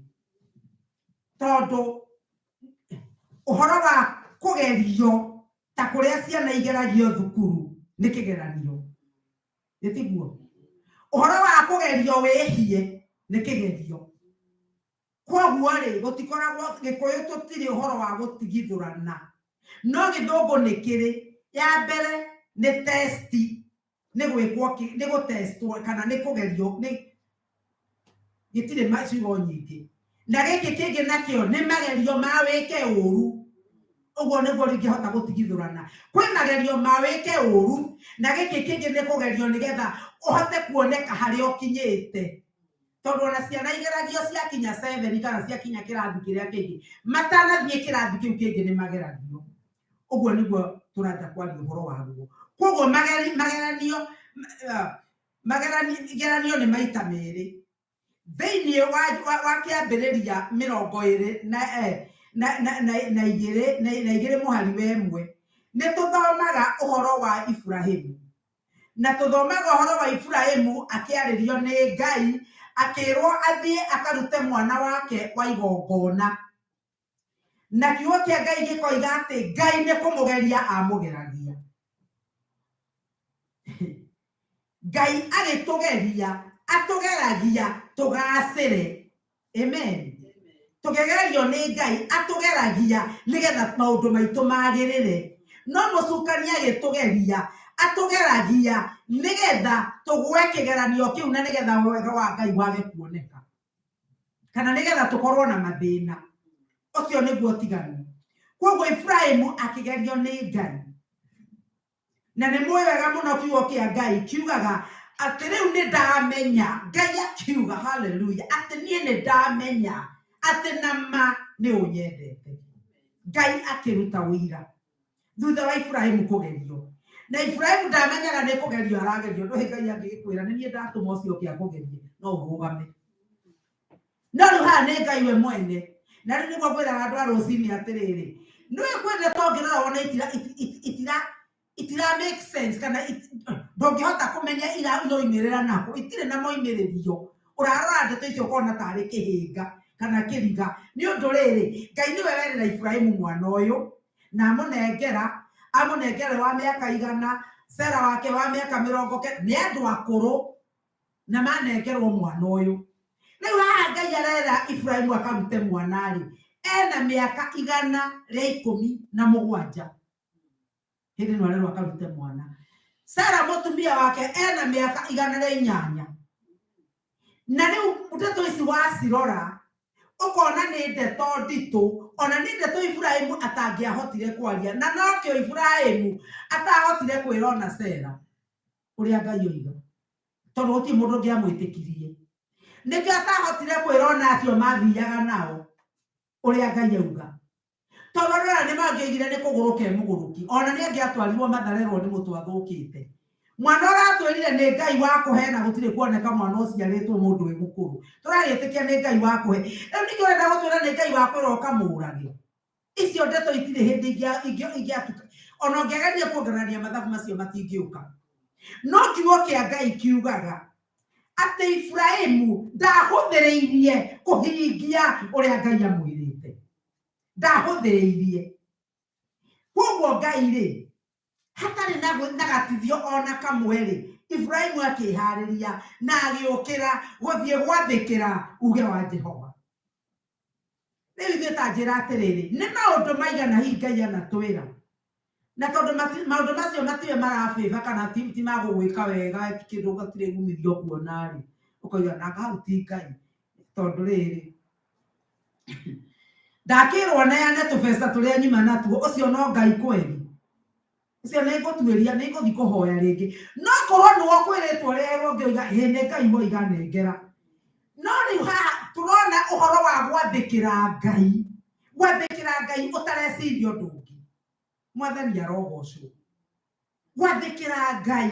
tondũ ũhoro wa kũgerio ta kũrĩa ciana igeragio thukuru nĩ kĩgeranio, nĩ tiguo? Ũhoro wa kũgerio wĩhie nĩ kĩgerio. Kwoguo rĩ, gũtikoragwo gĩkũyũ tũtirĩ ũhoro wa gũtigithũrana, no gĩthũngũ nĩ kĩrĩ. Ya mbere nĩ test, nĩ gwĩkwo, nĩ gũtestwo kana nĩ kũgerio, nĩ gĩtirĩ ciugo nyingĩ. Na gĩkĩ kĩngĩ nakĩo nĩ magerio ma wĩke ũru. Ũguo nĩguo rĩngĩhota gũtigithũrana. Kwĩ magerio ma wĩke ũru, na gĩkĩ kĩngĩ nĩ kũgerio nĩgetha ũhote kuoneka harĩa ũkinyĩte. Tondũ ona ciana igeragio ciakinya 7 kana ciakinya kĩrathi kĩrĩa kĩngĩ, matanathiĩ kĩrathi kĩu kĩngĩ nĩ mageragio. Ũguo nĩguo tũrenda kwaria ũhoro waguo. Kwoguo mageranio nĩ maita merĩ. Thĩinĩ wa kĩambĩrĩria mĩrongo ĩrĩ na igĩrĩ mũhari wa ĩmwe, nĩ tũthomaga ũhoro wa Iburahĩmu. Na tũthomaga ũhoro wa Iburahĩmu akĩarĩrio nĩ Ngai, akĩrwo athiĩ akarute mwana wake wa igongona. Na kiugo kĩa Ngai gĩkoiga atĩ Ngai nĩ kũmũgeria amũgeragia. Ngai agĩtũgeria, Atũgeragia tũgacĩre. Amen. Tũkĩgerio nĩ Ngai atũgeragia nĩgetha maũndũ maitũ magĩrĩre. No mũcukani agĩtũgeria atũgeragia nĩgetha tũgwe kĩgeranio kĩu na nĩgetha wega wa Ngai wage kuoneka, kana nĩgetha tũkorwo na mathĩna. Ũcio nĩguo ũtiganu. Koguo Iburahĩmu akĩgerio nĩ Ngai, na nĩ mũĩ wega mũno kiugo kĩa Ngai kiugaga atĩ rĩu nĩ ndamenya. Ngai akiuga haleluya, atĩ niĩ nĩ ndamenya atĩ na ma nĩ ũnyendete. Ngai akĩruta ũira thutha wa Iburahĩmu kũgerio. Na Iburahĩmu ndamenyaga nĩ kũgerio aragerio. Ndũĩ Ngai angĩgĩkwĩra nĩ niĩ ndatũma ũcio ũke akũgerie, no ũrũgame. No rĩu haha nĩ Ngai we mwene. Na rĩu nĩguo ngwĩraga andũ a rũcinĩ atĩrĩrĩ, nĩũĩ kwĩ ndeto ũngĩrora wone itira, itira, itira make sense, kana ndũngĩhota kũmenya iroimĩrĩra nakũ, itirĩ na moimĩrĩrio. Ũrarora ndeto icio ũkona tarĩ kĩhĩnga kana kĩriga. Nĩ ũndũ rĩrĩ, Ngai nĩwe werĩra Iburahĩmu mwana ũyũ, na amũnengera, amũnengere wa mĩaka 100, Sara wake wa mĩaka 90, nĩ andũ akũrũ, na manengerwo mwana ũyũ. Rĩu haha Ngai arera Iburahĩmu akarute mwana rĩ, ena mĩaka 117. Hĩndĩ ĩno arerwo akarute mwana. Sara mũtumia wake ena mĩaka 108. Na rĩu ndeto ici wacirora ũkona nĩ ndeto nditũ, ona nĩ ndeto Iburahĩmu atangĩahotire kwaria, na nokĩo Iburahĩmu atahotire kwĩra ona Sara ũrĩa Ngai oiga, tondũ gũtirĩ mũndũ ũngĩamwĩtĩkirie. Nĩkĩo atahotire kwĩra ona acio mathiaga nao ũrĩa Ngai auga, tondũ andũ aya nĩ mangĩoigire nĩ kũgũrũka emũgũrũki, ona nĩ angĩatwarirwo matharerwo nĩ mũtwe athũkĩte. Mwana ũratwĩrire nĩ Ngai wa kũhe na gũtirĩ kuoneka mwana ũciarĩtwo mũndũ wĩ mũkũrũ, tũragĩtĩkia nĩ Ngai wa kũhe. Rĩu ningĩ ũrenda gũtwĩra nĩ Ngai wa kwĩra ũkamũrage? Icio ndeto itirĩ hĩndĩ ingĩatuka, ona ũngĩgeria kuongerania mathabu macio matingĩũka. No kiugo kĩa Ngai kiugaga atĩ Iburahĩmu ndahũthĩrĩirie kũhingia ũrĩa Ngai amwĩrĩte, ndahũthĩrĩirie. Koguo Ngai rĩ, hatarĩ na gatithio ona kamwe rĩ, Iburahĩmu akĩharĩria na agĩũkĩra gũthiĩ gwathĩkĩra uge wa Jehova. Rĩu ithuĩ ta njĩra atĩrĩrĩ, nĩ maũndũ maigana hihi Ngai anatwĩra, na tondũ maũndũ macio matiwe marabĩba kana ti magũgwĩka wega, kĩndũ gatirĩ umithio kuona rĩ, ũkoiga nanga hau ti Ngai, tondũ rĩrĩ ndakĩrwo neane tũbeca tũrĩa nyuma natuo, ũcio no Ngai kweri, ũcio nĩ ngũtuĩria, nĩ ngũthiĩ kũhoya rĩngĩ. No korwo nĩwe ũkwĩrĩtwo rĩerwo, ũngĩoiga ĩ nĩ Ngai woiga nengera. No rĩu haha tũrona ũhoro wa gwathĩkĩra Ngai, gwathĩkĩra Ngai ũtareciria ũndũ ũngĩ. Mwathani arogocwo. Gwathĩkĩra Ngai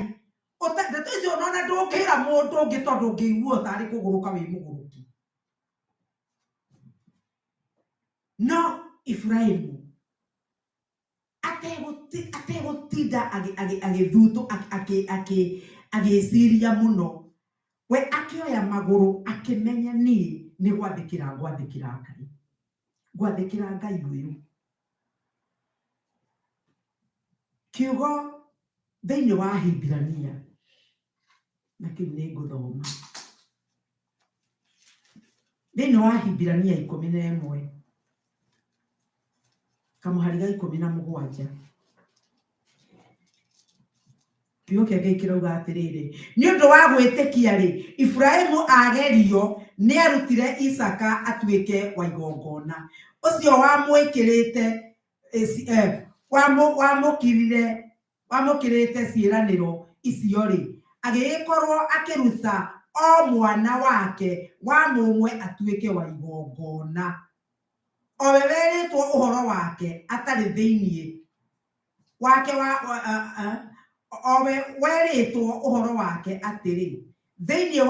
ndeto icio ona ndũngĩra mũndũ ũngĩ, tondũ ũngĩigua tarĩ kũgũrũka wĩ mũgũrũki. No Iburahĩmu ategũtinda agĩthutũ agĩciria mũno, we akĩoya magũrũ akĩmenya niĩ nĩ gwathĩkĩra ngwathĩkĩra Ngai, ngwathĩkĩra Ngai ũyũ. Kiugo thĩinĩ wa Ahibirania, na kĩu nĩ ngũthoma thĩinĩ wa Ahibirania 11 kamũhari ga 17, kiugo kĩa Ngai kĩrauga atĩrĩrĩ, nĩ ũndũ wa gwĩtĩkia rĩ, Iburahĩmu agerio nĩ arutire Isaka atuĩke wa igongona, ũcio wamwĩkĩrĩte wamũkirire wamũkĩrĩte ciĩranĩro icio rĩ, agĩgĩkorwo akĩruta o mwana wake wa mũmwe atuĩke wa igongona, o we werĩtwo ũhoro wake atarĩ thĩinĩ wake wa o we werĩtwo ũhoro wake atĩrĩ, thĩinĩ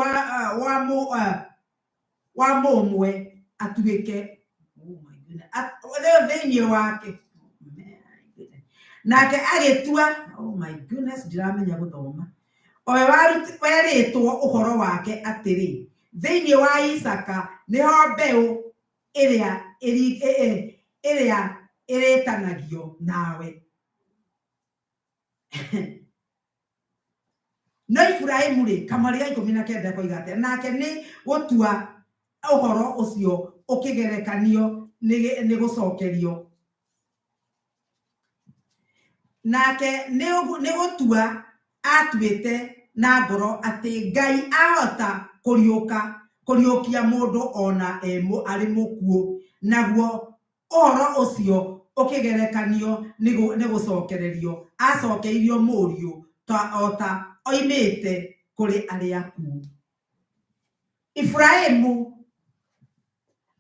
wa mũmwe atuĩke, oh my goodness, thĩinĩ wake nake agĩtua, oh my goodness, ndiramenya gũthoma, o we werĩtwo ũhoro wake atĩrĩ, thĩinĩ wa Isaka nĩho mbeũ ĩrĩa ĩrĩa ĩrĩtanagio nawe. No Iburahĩmu rĩ, kamweri ga 19 koiga atĩa? Nake nĩ gũtua ũhoro ũcio ũkĩgerekanio nĩ gũcokerio. Nake nĩ gũtua atuĩte na ngoro atĩ Ngai ahota kũriũka kũriũkia mũndũ ona arĩ mũkuũ, naguo ũhoro ũcio ũkĩgerekanio nĩ gũcokererio acokeirio mũriũ ta o ta oimĩte kũrĩ arĩa akuũ. Iburahĩmu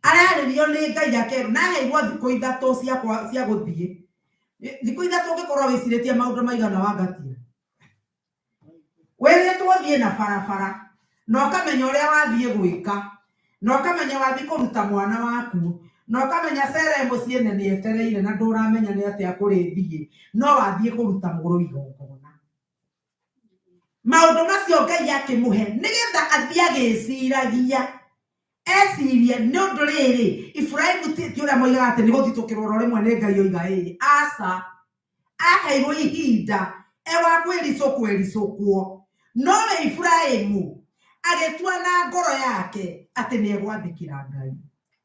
ararĩrio nĩ Ngai akerwo na aheirwo thikũ 3 cia gũthiĩ. Thikũ 3 ũngĩkorwo wĩcirĩtie maũndũ maigana wangatia. Wĩrĩtwo ũthiĩ na barabara na ũkamenya ũrĩa wathiĩ gwĩka na ũkamenya wathiĩ kũruta mwana waku na ũkamenya Sara e mũciĩ na nĩ etereire na ndũramenya nĩ atĩa kũrĩthiĩ, no wathiĩ kũruta mũrũ igongona. Maũndũ macio Ngai akĩmũhe nĩgetha athiĩ agĩciragia, ecirie nĩ ũndũ rĩrĩ Iburahĩmu ti ũrĩa moigaga atĩ nĩ gũthitũkĩrwo oro rĩmwe nĩ Ngai oiga ĩĩ, aca. Aheirwo ihinda ewa kwĩricũkwo ericũkwo, nowe Iburahĩmu agĩtua na ngoro yake atĩ nĩ egwathĩkĩra Ngai.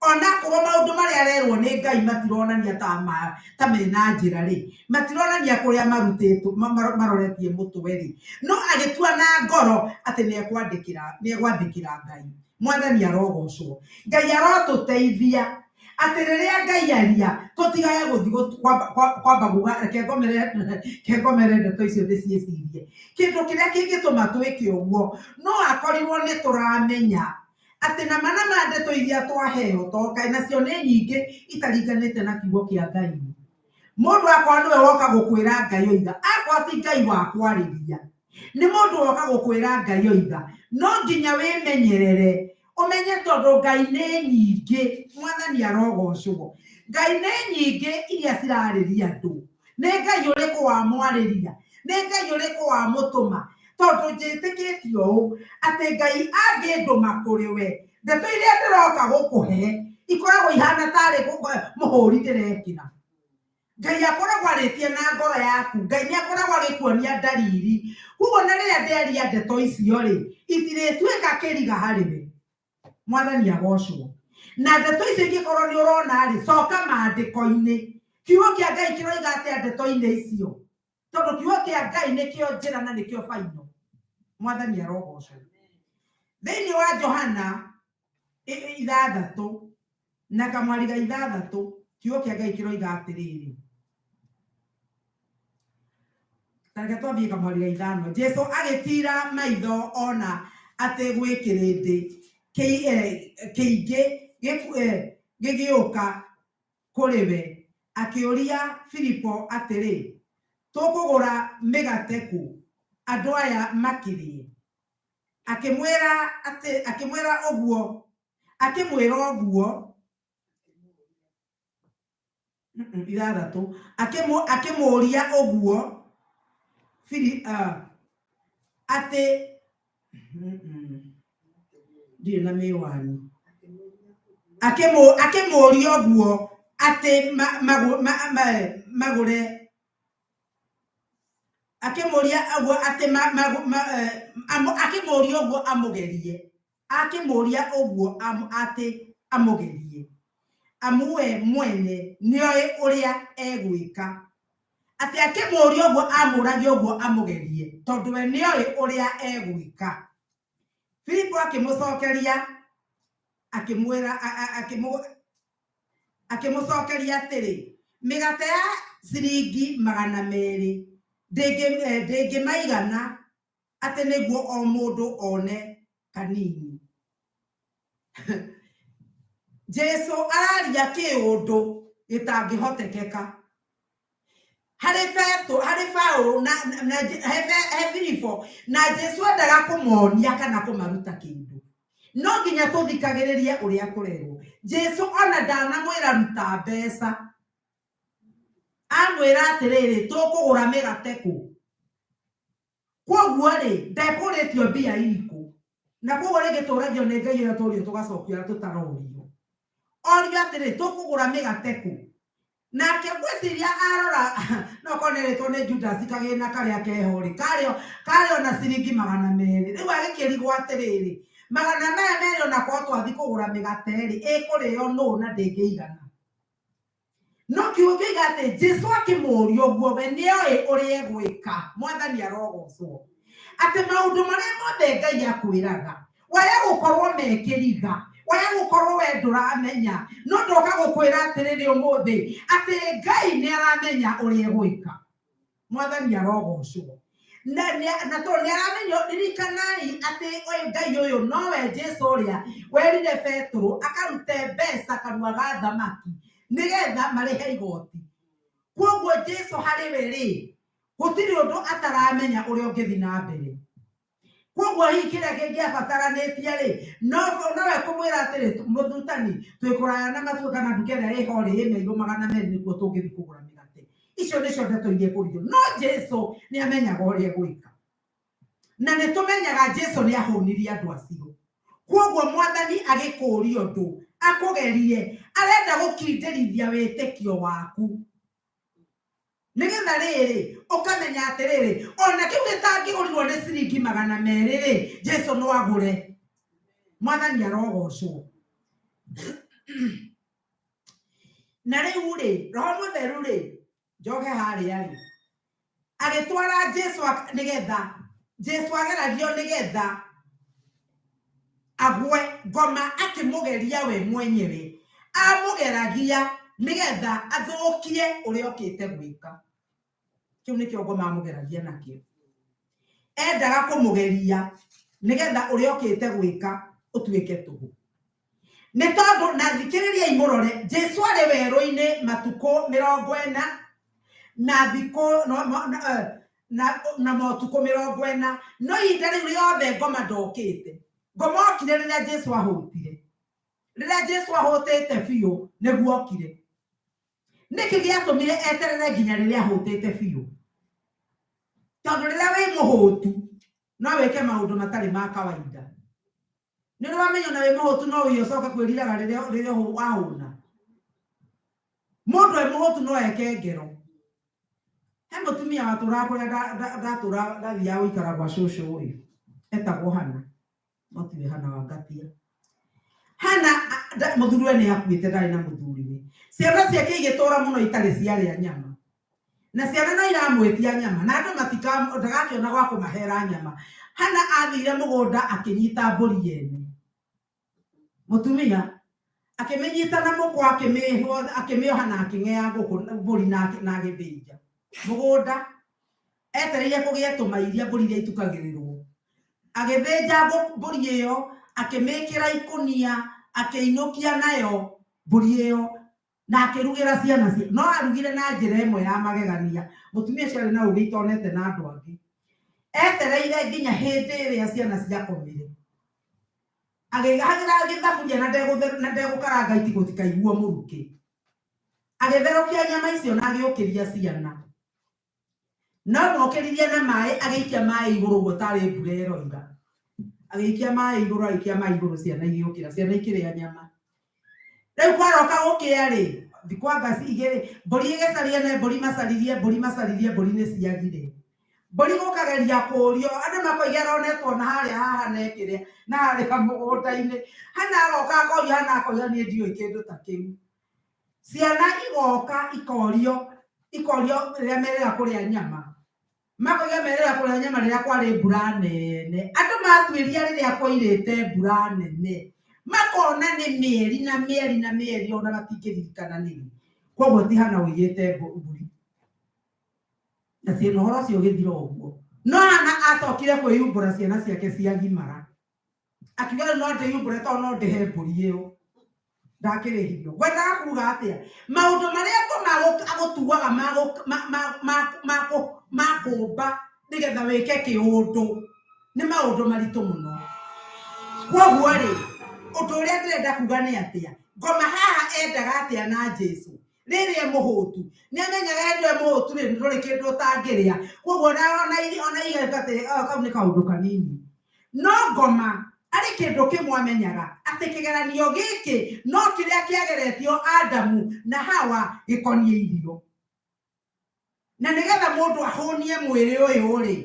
Onakorwo maũndũ marĩa arerwo nĩ Ngai matironania ta mena njĩra rĩ, matironania kũrĩa marutĩtwo, maroretie mũtwe rĩ, no agĩtua na ngoro atĩ nĩ egwathĩkĩra Ngai. Mwathani arogocwo. Ngai arotũteithia atĩ rĩrĩa Ngai aria tũtigage gũthiĩ kwamba kuga reke ngomere ndeto icio ndĩciĩcirie. Kĩndũ kĩrĩa kĩngĩtũma twĩke ũguo no akorirwo nĩ tũramenya atĩ nama nama ndeto iria twaheo to kaĩ nacio nĩ nyingĩ itaringanĩte na kiugo kĩa Ngai. Mũndũ akorwo nĩwe woka gũkwĩra Ngai oiga, akorwo ti Ngai wa kwarĩria, nĩ mũndũ woka gũkwĩra Ngai oiga, no nginya wĩmenyerere ũmenye tondũ Ngai nĩ nyingĩ. Mwathani arogocwo. Ngai nĩ nyingĩ iria cirarĩria andũ. Nĩ Ngai ũrĩkũ wamwarĩria? Nĩ Ngai ũrĩkũ wamũtũma? Tondũ njĩtĩkĩtie ũũ atĩ Ngai angĩndũma kũrĩ we, ndeto iria ndĩroka gũkũhe ikoragwo ihana tarĩ mũhũri ndĩrekĩra. Ngai akoragwo arĩtie na ngoro yaku. Ngai nĩ akoragwo agĩkuonia ndariri. Koguo na rĩrĩa ndĩaria ndeto icio rĩ, itirĩtuĩka kĩriga harĩ we. Mwathani agocwo. Na ndeto icio ingĩkorwo nĩ ũrona rĩ, coka maandĩko-inĩ. Kiugo kĩa Ngai kĩroiga atĩa ndeto-inĩ icio? Tondũ kiugo kĩa Ngai nĩkĩo njĩra na nĩkĩo baino. Mwathani arogocwo. Thĩinĩ wa Johana 6 na kamwari ga 6, kiugo kĩa Ngai kĩroiga atĩrĩrĩ. Tareke twambie kamwari ga 5. Jesu agĩtiira maitho ona atĩ gwĩ kĩrĩndĩ kĩingĩ gĩgĩũka kũrĩ we, akĩũria Filipo atĩrĩ, tũkũgũra mĩgate kũ andũ aya makĩrĩe? Akĩmwĩra atĩ, akĩmwĩra ũguo, akĩmwĩra ũguo 6, akĩmũũria ũguo atĩ ndirĩ na mĩwani, akĩmũũria ũguo atĩ magũre, akĩmũũria ũguo atĩ akĩmũũria ũguo amũgerie, akĩmũũria ũguo atĩ amũgerie, amu we mwene nĩoĩ ũrĩa egwĩka. Atĩ akĩmũũria ũguo amũragia ũguo amũgerie, tondũ we nĩoĩ ũrĩa egwĩka. Filipo akĩmũcokeria akĩmwĩra akĩmũcokeria atĩrĩ, mĩgate ya ciringi 200 ndĩngĩmaigana atĩ nĩguo o mũndũ one kanini. Jesu araria kĩũndũ gĩtangĩhotekeka. Harĩ Petro, harĩ Paulo na he Filipo na Jesu endaga kũmonia kana kũmaruta kĩndũ. No nginya tũthikagĩrĩrie ũrĩa tũrerwo. Jesu ona ndanamwĩra ruta mbeca. Amwĩra atĩrĩrĩ, tũkũgũra mĩgate kũ? Kwoguo rĩ, ndekũrĩtio mbia irikũ? Na kwoguo rĩngĩ tũragio nĩ Ngai ũrĩa tũrio tũgacokia ũrĩa tũtarorio. Orio atĩrĩ, tũkũgũra mĩgate kũ? Nake ngwĩciria arora no korwo nĩerĩtwo nĩ Judas kagĩna karĩa keho rĩ, karĩ ona ciringi 200. Rĩu agĩkĩrigwo atĩrĩrĩ, 200 onakorwo twathiĩ kũgũra mĩgate rĩ, ĩkũrĩo nũ na ndĩngĩigana. No kiugo kĩiga atĩ Jesu akĩmũũria ũguo, we nĩoĩ ũrĩa egwĩka. Mwathani arogocwo. Atĩ maũndũ marĩa mothe Ngai akwĩraga, waya gũkorwo me kĩriga, waya gũkorwo we ndũramenya, no ndoka gũkwĩra atĩrĩrĩ ũmũthĩ atĩ Ngai nĩ aramenya ũrĩa egwĩka. Mwathani arogocwo. Na tondũ nĩ aramenya, ririkanai atĩ ũyũ Ngai ũyũ nowe Jesu ũrĩa werire Petero akarute mbeca kanua ga thamaki nĩgetha marĩhe igoti. Kwoguo Jesu harĩ we rĩ, gũtirĩ ũndũ ataramenya ũrĩa ũngĩthiĩ na mbere. Kwoguo hihi kĩrĩa kĩngĩabataranĩtie rĩ, nowe kũmwĩra atĩrĩ, mũthutani, twĩ kũraya na matuĩ kana nduka ĩrĩa ĩho rĩ, ĩ mairũ 200 nĩkuo tũngĩthiĩ kũgũra mĩgate. Icio nĩcio ndeto iria ikũrigwo. No Jesu nĩ amenyaga ũrĩa egwĩka. Na nĩ tũmenyaga Jesu nĩ ahũnirie andũ acio. Kwoguo Mwathani agĩkũũria ũndũ, akũgerie, arenda gũkindĩrithia wĩtĩkio waku. Nĩgetha rĩrĩ, ũkamenya atĩrĩrĩ, ona kĩu gĩtangĩgũrirwo nĩ ciringi 200 rĩ, Jesu no agũre. Mwathani arogocwo. Na rĩu rĩ, Roho Mũtheru rĩ, njoke harĩa rĩ, agĩtwara Jesu nĩgetha Jesu ageragio nĩgetha agwe ngoma akĩmũgeria we mwenyewe, amũgeragia nĩgetha athũkie ũrĩa okĩte gwĩka. Kĩu nĩkĩo ngoma amũgeragia nakĩo. Endaga kũmũgeria nĩgetha ũrĩa okĩte gwĩka ũtuĩke tũhũ. Nĩ tondũ na thikĩrĩriai mũrore, Jesu arĩ werũ-inĩ matukũ 40 na thikũ no, no, na, na, na motukũ 40, no ihinda rĩu rĩothe ngoma ndokĩte. Ngoma okire rĩrĩa Jesu ahũtire. Rĩrĩa Jesu ahũtĩte biũ nĩguo okire. Nĩkĩ gĩatũmire eterere nginya rĩrĩa ahũtĩte biũ? Tondũ rĩrĩa wĩ mũhũtu no wĩke maũndũ matarĩ ma kawaida. Nĩ ũrĩ wamenya ona wĩ mũhũtu no ũiye ũcoke kwĩriraga rĩrĩa wahũna. Mũndũ e mũhũtu no eke ngero. He mũtumia watũraga kũrĩa ndatũraga ndathiaga gũikara gwa cũcũ rĩ, etagwo Hana, no tiwe Hana wa Ngatia. Hana mũthuriwe nĩ akuĩte, ndarĩ na mũthuriwe. Ciana ciake igĩtũra mũno itarĩ ciarĩa nyama. Na ciana no iramwĩtia nyama, na andũ ndagakĩona gwa kũmahera nyama. Hana athire mũgũnda akĩnyita mbũri yene. Mũtumia akĩmĩnyita na mũkwa, akĩmĩoha na akĩng'ea ngũkũ mbũri na agĩthĩnja. Mũgũnda etereire kũgĩe tũmairia mbũri iria itukagĩrĩrwo. Agĩthĩnja mbũri ĩyo, akĩmĩkĩra ikũnia, akĩinũkia nayo mbũri ĩyo na akĩrugĩra ciana cia. No arugire na njĩra ĩmwe ya magegania. Mũtumia ũcio arĩ na ũgĩ itonete na andũ angĩ. Etereire nginya hĩndĩ ĩrĩa ciana ciakomire. Agĩhagĩra gĩthaburia na ndegũkaranga itigũ tikaiguo mũrukĩ. Agĩtherũkia nyama icio na agĩũkĩria ciana. No mokĩririe na maĩ, agĩikia maĩ igũrũ ũguo tarĩ mbura ĩroira. Agĩikia maĩ igũrũ, agĩikia maĩ igũrũ, ciana igĩũkĩra, ciana ikĩrĩa nyama. Rĩu kwaroka gũkĩa rĩ, thikũ anga igĩrĩ, mbũri ĩgĩcaria na mbũri macaririe, mbũri macaririe, mbũri nĩ ciagire. Mbũri gũkageria kũũrio, andũ makoiga ĩronetwo na harĩa haha na ĩkĩrĩa, na harĩa mũgũnda-inĩ. Hana aroka akorio, Hana akoiga niĩ ndiũĩ kĩndũ ta kĩu. Ciana igoka ikorio, ikorio rĩrĩa merĩga kũrĩa nyama. Makoiga merĩga kũrĩa nyama rĩrĩa kwarĩ mbura nene. Andũ matuĩria rĩrĩa kwairĩte mbura nene, makona nĩ mĩeri na mĩeri na mĩeri ona matingĩririkana nĩrĩ. Koguo ti Hana ũiyĩte mbũri. Na ciana ũhoro ũcio ũgĩthira ũguo. No Hana acokire kwĩyumbũra ciana ciake ciagimara. Akiuga rĩu no ndĩyumbũre tondũ no ndĩhe mbũri ĩyo. Ndakĩrĩhirio. Ngwendaga kuga atĩa? Maũndũ marĩa ngoma agũtuaga ma kũmba nĩgetha wĩke kĩũndũ nĩ maũndũ maritũ mũno. Kwoguo rĩ, ũndũ ũrĩa ndĩrenda kuga nĩ atĩa? Ngoma haha endaga atĩa na Jesu? Rĩrĩa e mũhũtu, nĩ amenyaga hĩndĩ ĩyo e mũhũtu rĩ, ndũrĩ kĩndũ ũtangĩrĩa. Kwoguo ona igeka atĩrĩ, oh, kau nĩ kaũndũ kanini. No ngoma Arĩ kĩndũ kĩmwe amenyaga atĩ kĩgeranio gĩkĩ no kĩrĩa kĩageretio Adamu na Hawa gĩkoniĩ irio. Na nĩgetha mũndũ ahũnie mwĩrĩ ũyũ rĩ,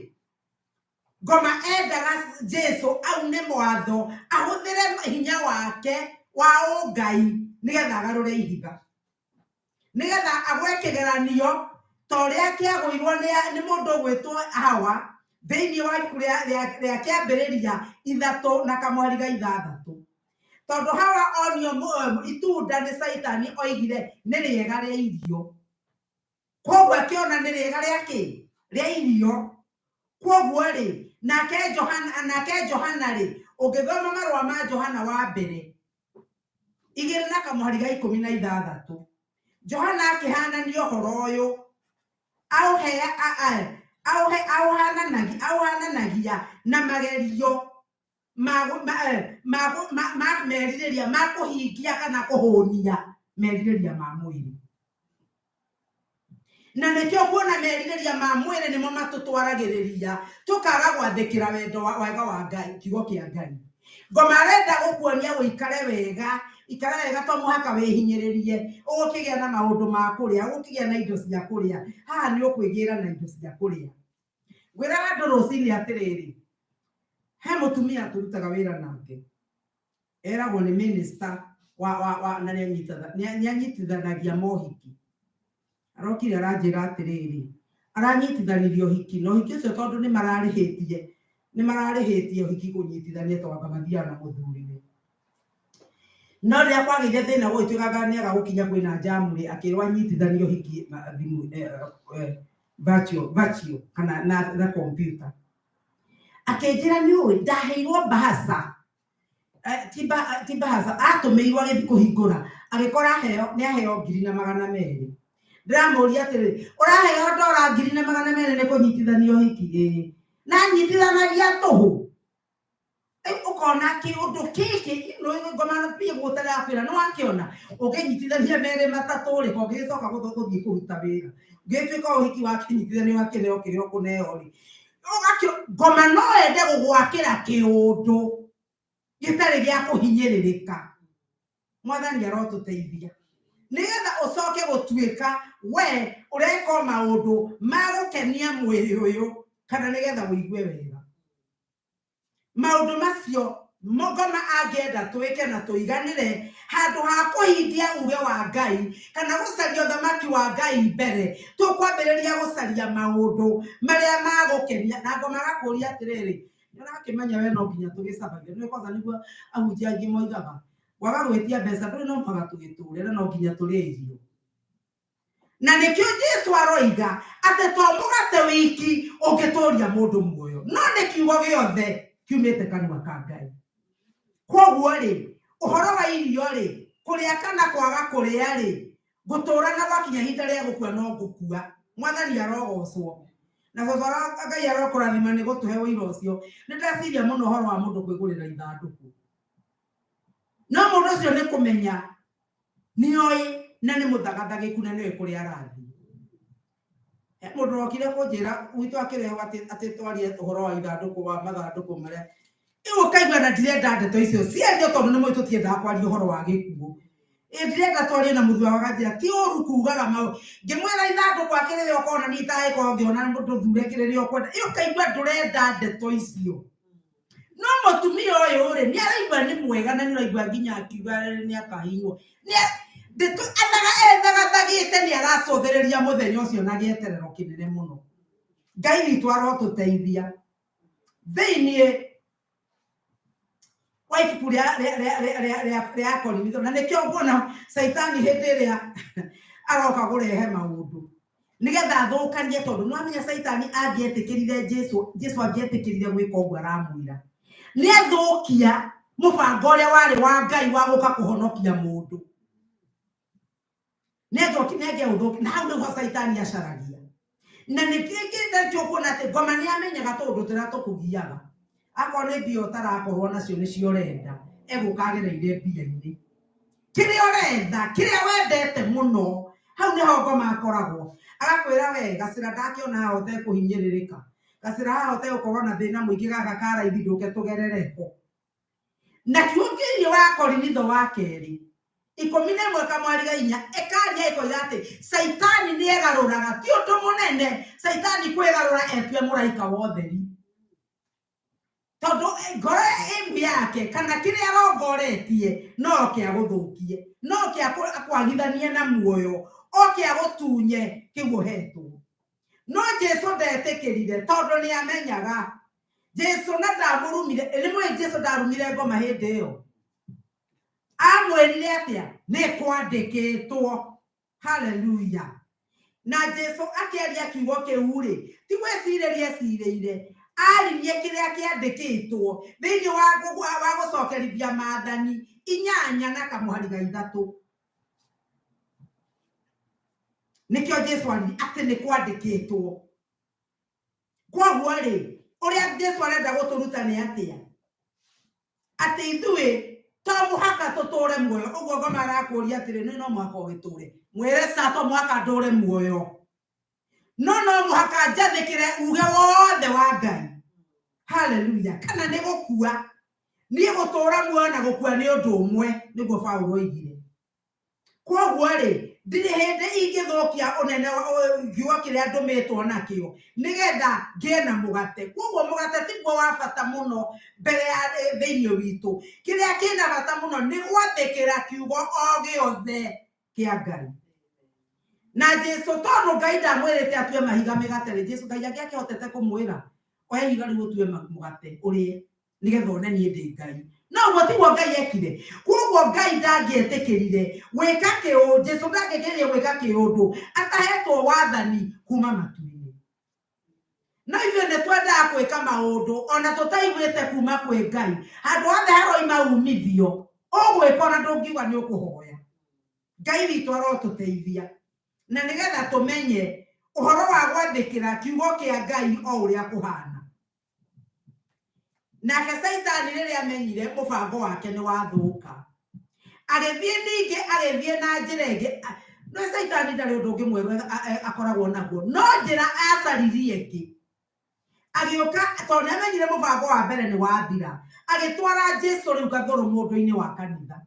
ngoma endaga Jesu aune mwatho, ahũthĩre hinya wake wa ũngai nĩgetha agarũre ihiga, nĩgetha agwe kĩgeranio ta ũrĩa kĩagũirwo nĩ mũndũ ũgwĩtwo Hawa thĩinĩ wa ibuku rĩa kĩambĩrĩria 3 na kamweri ga 6. Tondũ Hawa onio itunda nĩ Caitani oigire nĩ rĩega rĩa irio, koguo akĩona nĩ rĩega rĩa kĩ? Rĩa irio. Koguo rĩ, nake Johana rĩ, ũngĩthoma marũa ma Johana wa mbere 2 na kamũhari ga 16, Johana akĩhanania ũhoro ũyũ, aũhananagia na magerio ma merirĩria ma kũhingia kana kũhũnia merirĩria ma mwĩrĩ. Na nĩkĩo kuona merirĩria ma mwĩrĩ nĩmo matũtwaragĩrĩria tũkaga gwathĩkĩra wendo wega wa Ngai, kiugo kĩa Ngai. Ngoma arenda gũkuonia ũikare wega, ikara wega to mũhaka wĩhinyĩrĩrie, ũgũkĩgĩa na maũndũ ma kũrĩa, ũgũkĩgĩa na indo cia kũrĩa. Haha nĩ ũkwĩgĩra na indo cia kũrĩa. Ngwĩraga andũ rũcinĩ atĩrĩrĩ, he mũtumia tũrutaga wĩra nake, eragwo nĩ minister wa na nĩanyitithanagia mohiki. Arokire aranjĩra atĩrĩrĩ, aranyitithanirie ũhiki, na ũhiki ũcio tondũ nĩmararĩhĩtie ũhiki kũnyitithania tondũ anga mathiaga na mũthuriwe. No rĩrĩa kwagĩire thĩna gũgĩtuĩka nĩaga gũkinya kwĩna jamu rĩ, akĩrwo anyitithanie ũhiki na thimũ, virtual kana na computer. Akĩnjĩra nĩũĩ ndaheirwo mbahaca, ti mbahaca, atũmĩirwo agĩthiĩ kũhingũra, agĩkora nĩ aheo 1,200. Ndĩramũria atĩrĩrĩ, ũraheo ndora 1,200 nĩ kũnyitithania ũhiki? Ĩĩ. Na anyitithanagia tũhũ. Ũkona kĩũndũ gĩkĩ, ngoma pia gũtarĩ akwĩra, nĩ wakĩona? Ũngĩnyitithania merĩ matatũ rĩ, kũngĩgĩcoka gũthiĩ kũruta wĩra. Ũngĩtuĩka ũhiki wakĩnyitithania wakĩneo kĩrĩa ũkũneo rĩ. Ngoma no ende gũgwakĩra kĩũndũ gĩtarĩ gĩa kũhinyĩrĩrĩka. Mwathani arotũteithia. Nĩgetha ũcoke gũtuĩka we ũreka maũndũ ma gũkenia mwĩrĩ ũyũ, kana nĩgetha ũigue wega. Maũndũ macio ngoma angĩenda twĩke na tũiganĩre handũ ha kũhingia uge wa Ngai kana gũcaria ũthamaki wa Ngai mbere, tũkwambĩrĩria gũcaria maũndũ marĩa magũkenia. Na ngoma agakũria atĩrĩrĩ, nĩũrakĩmenya we no nginya tũgĩcabagie? Nĩ kwanza nĩguo ahunjia aingĩ moigaga kwaga gwĩtia mbeca ndũrĩ no mũhaka tũgĩtũre, na no nginya tũrĩe irio. Na nĩkĩo Jesu aroiga atĩ to mũgate wiki ũngĩtũria mũndũ muoyo, no nĩ kiugo gĩothe kiumĩte kanua ka Ngai. Kwoguo rĩ, ũhoro wa irio rĩ, kũrĩa kana kwaga kũrĩa rĩ, ngũtũra na gwakinya ihinda rĩa gũkua no ngũkua. Mwathani arogocwo. Na baba Ngai arokũrathima nĩ gũtũhe ũira ũcio. Nĩ ndeciria mũno ũhoro wa mũndũ kwĩgũrĩra ithandũkũ. No mũndũ ũcio nĩ kũmenya nĩoĩ na nĩ mũthagathagĩku na nĩoĩ kũrĩa arathiĩ. Mũndũ okire kũnjĩra gwitũ akĩrehwo atĩ twarie ũhoro wa ithandũkũ wa mathandũkũ marĩa. Rĩu ũkaigua na ndirenda ndeto icio ciario tondũ nĩ mũĩ tũtiendaga kwaria ũhoro wa gĩkuũ. Ndĩrenda twarie na mũthuri wakwa akanjĩra ti ũru kugaga maũndũ. Ngĩmwĩra ithandũkũ akĩrĩrĩa ũkona niĩ itangĩkorwo ngĩona mũndũ thure kĩrĩrĩa ũkwenda. Ĩ ũkaigua ndũrenda ndeto icio. No mũtumia ũyũ rĩ, nĩ araigua nĩ mwega na nĩ ũraigua nginya akiuga nĩ akahihinywo. Ndeto ethagathagĩte nĩ aracũthĩrĩria mũthenya ũcio na gĩeterero kĩnene mũno. Ngai witũ arotũteithia. Thĩiniĩ wa ibuku rĩa Korinitho, na nĩkĩo nguona Caitani hĩndĩ ĩrĩa aroka kũrehe maũndũ nĩgetha athũkanie, tondũ nĩ wamenya Caitani angĩetĩkĩrire Jesu, Jesu angĩetĩkĩrire gwĩka ũguo aramwĩra, nĩ athũkia mũbango ũrĩa warĩ wa Ngai wa gũka kũhonokia mũndũ. Nĩ angĩaũthũkia, na hau nĩho Caitani acaragia. Na nĩkĩo kĩndũ kuona atĩ ngoma nĩ amenyaga tũũndũ tũrĩa tũkũgiaga. Akorwo nĩ mbia ũtarakorwo nacio nĩcio ũrenda, egũka agereire mbia-inĩ. Kĩrĩa ũretha, kĩrĩa wendete mũno, hau nĩho ngoma akoragwo. Agakwĩra we, gacĩra ndakĩona haha ũtekũhinyĩrĩrĩka. Gacĩra haha ũtegũkorwo na thĩna mũingĩ gaka ka raithi ndũke tũgerere ho. Na kiugo thĩinĩ wa Korinitho wa kerĩ 11 kamwari ga 4 ĩkaria ĩkoiga atĩ Caitani nĩ egarũraga, ti ũndũ mũnene Caitani kwĩgarũra etue mũraika wa ũtheri, tondũ ngoro ĩmu yake kana kĩrĩa arongoretie no kĩa gũthũkie, no kĩa kwagithanie na muoyo, o kĩa gũtunye kĩu ũhetwo. No Jesu ndetĩkĩrire tondũ nĩ amenyaga Jesu na ndamũrumire. Nĩ mũĩ Jesu ndarumire ngoma hĩndĩ ĩyo? Amwĩrire atĩa? Nĩ kwandĩkĩtwo. Haleluya. Na Jesu akĩaria kiugo kĩu rĩ, ti gwĩcirĩria ecirĩire, aririe kĩrĩa kĩandĩkĩtwo thĩinĩ wa gũcokerithia maathani 8 na kamũhari ga 3. Nĩkĩo Jesu aririe atĩ nĩ kwandĩkĩtwo. Kwoguo rĩ, ũrĩa Jesu arenda gũtũruta nĩ atĩa? Atĩ ithuĩ to mũhaka tũtũre muoyo. Ũguo ngoma arakũria atĩrĩ, nĩ no mũhaka ũgĩtũre? Mwĩre ca, to mũhaka ndũre muoyo, no no mũhaka njathĩkĩre uge wothe wa Ngai. Haleluya. Kana nĩ gũkua, niĩ gũtũra muoyo na gũkua nĩ ũndũ ũmwe, nĩguo Paulo oigire. Kwoguo rĩ, ndirĩ hĩndĩ ingĩthũkia ũnene kiugo kĩrĩa ndũmĩtwo nakĩo nĩgetha ngĩe na mũgate. Kwoguo mũgate tiguo wa bata mũno mbere ya thĩinĩ witũ. Kĩrĩa kĩna bata mũno nĩ gwathĩkĩra kiugo o gĩothe kĩa Ngai. Na Jesu tondũ Ngai ndamwĩrĩte atue mahiga mĩgate rĩ, Jesu Ngai angĩakĩhotete kũmwĩra oya ihiga rĩu ũtue mũgate ũrĩe nĩgetha one niĩ ndĩ Ngai. No ũguo tiguo Ngai ekire. Kwoguo Ngai ndangĩetĩkĩrire gwĩka kĩũndũ, Jesu ndangĩetĩkĩrire gwĩka kĩũndũ atahetwo wathani kuma matu-inĩ. No ithuĩ nĩ twendaga gwĩka maũndũ ona tũtaiguĩte kuma kwĩ Ngai. Handũ hothe haroima umithio, ũgwĩka ona ndũngiuga nĩ ũkũhoya. Ngai witũ arotũteithia na nĩgetha tũmenye ũhoro wa gwathĩkĩra kiugo kĩa Ngai o ũrĩa kũhana. Nake Caitani rĩrĩa amenyire mũbango wake nĩ wathũka, agĩthiĩ ningĩ agĩthiĩ na njĩra ĩngĩ. No Caitani ndarĩ ũndũ ũngĩ mwerũ akoragwo naguo, no njĩra acaririe ĩngĩ. Agĩũka tondũ nĩ amenyire mũbango wa mbere nĩ wathira, agĩtwara Jesu rĩu gathũrũ mũndũ-inĩ wa kanitha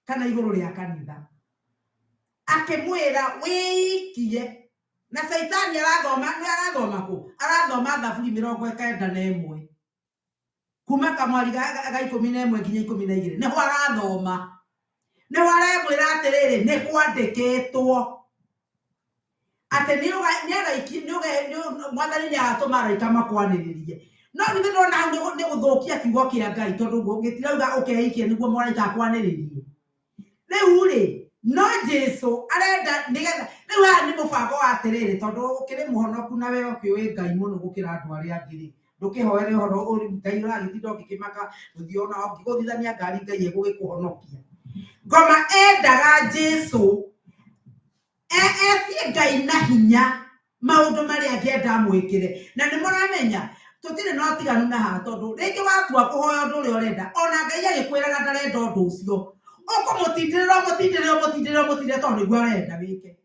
kana igũrũ rĩa kanitha, akĩmwĩra wĩikie. Na Caitani arathoma, nĩ arathoma kũ? Arathoma Thaburi 91 kuma kamwari ga 11 nginya 12, nĩho arathoma, nĩho aremwĩra atĩrĩrĩ, nĩ kwandĩkĩtwo atĩ mwathani nĩ agatũma araika makwanĩrĩrie. No githĩ ndona hau nĩ gũthũkia kiugo kĩa Ngai, tondũ gĩtirauga ũkeikie nĩguo mũraika akwanĩrĩrie. Rĩu rĩ, no Jesu arenda nĩgetha rĩu haha nĩ mũbango wa atĩrĩrĩ, tondũ ũkĩrĩ mũhonoku na we ũkĩũĩ Ngai mũno gũkĩra andũ arĩa angĩ rĩ, ndũkĩhoere ũhoro Ngai ũragĩtinda ũgĩkĩmaka gũthiĩ ona ũngĩgũthithania ngari Ngai egũgĩkũhonokia. Ngoma endaga Jesu etie Ngai na hinya maũndũ marĩa angĩenda amwĩkĩre. Na nĩ mũramenya tũtirĩ na ũtiganu na haha, tondũ rĩngĩ watua kũhoya ũndũ ũrĩa ũrenda, ona Ngai agĩkwĩraga ndarenda ũndũ ũcio, ũkũmũtindĩrĩra ũmũtindĩrĩre ũmũtindĩrĩre ũmũtindĩrĩre tondũ nĩguo arenda wĩke.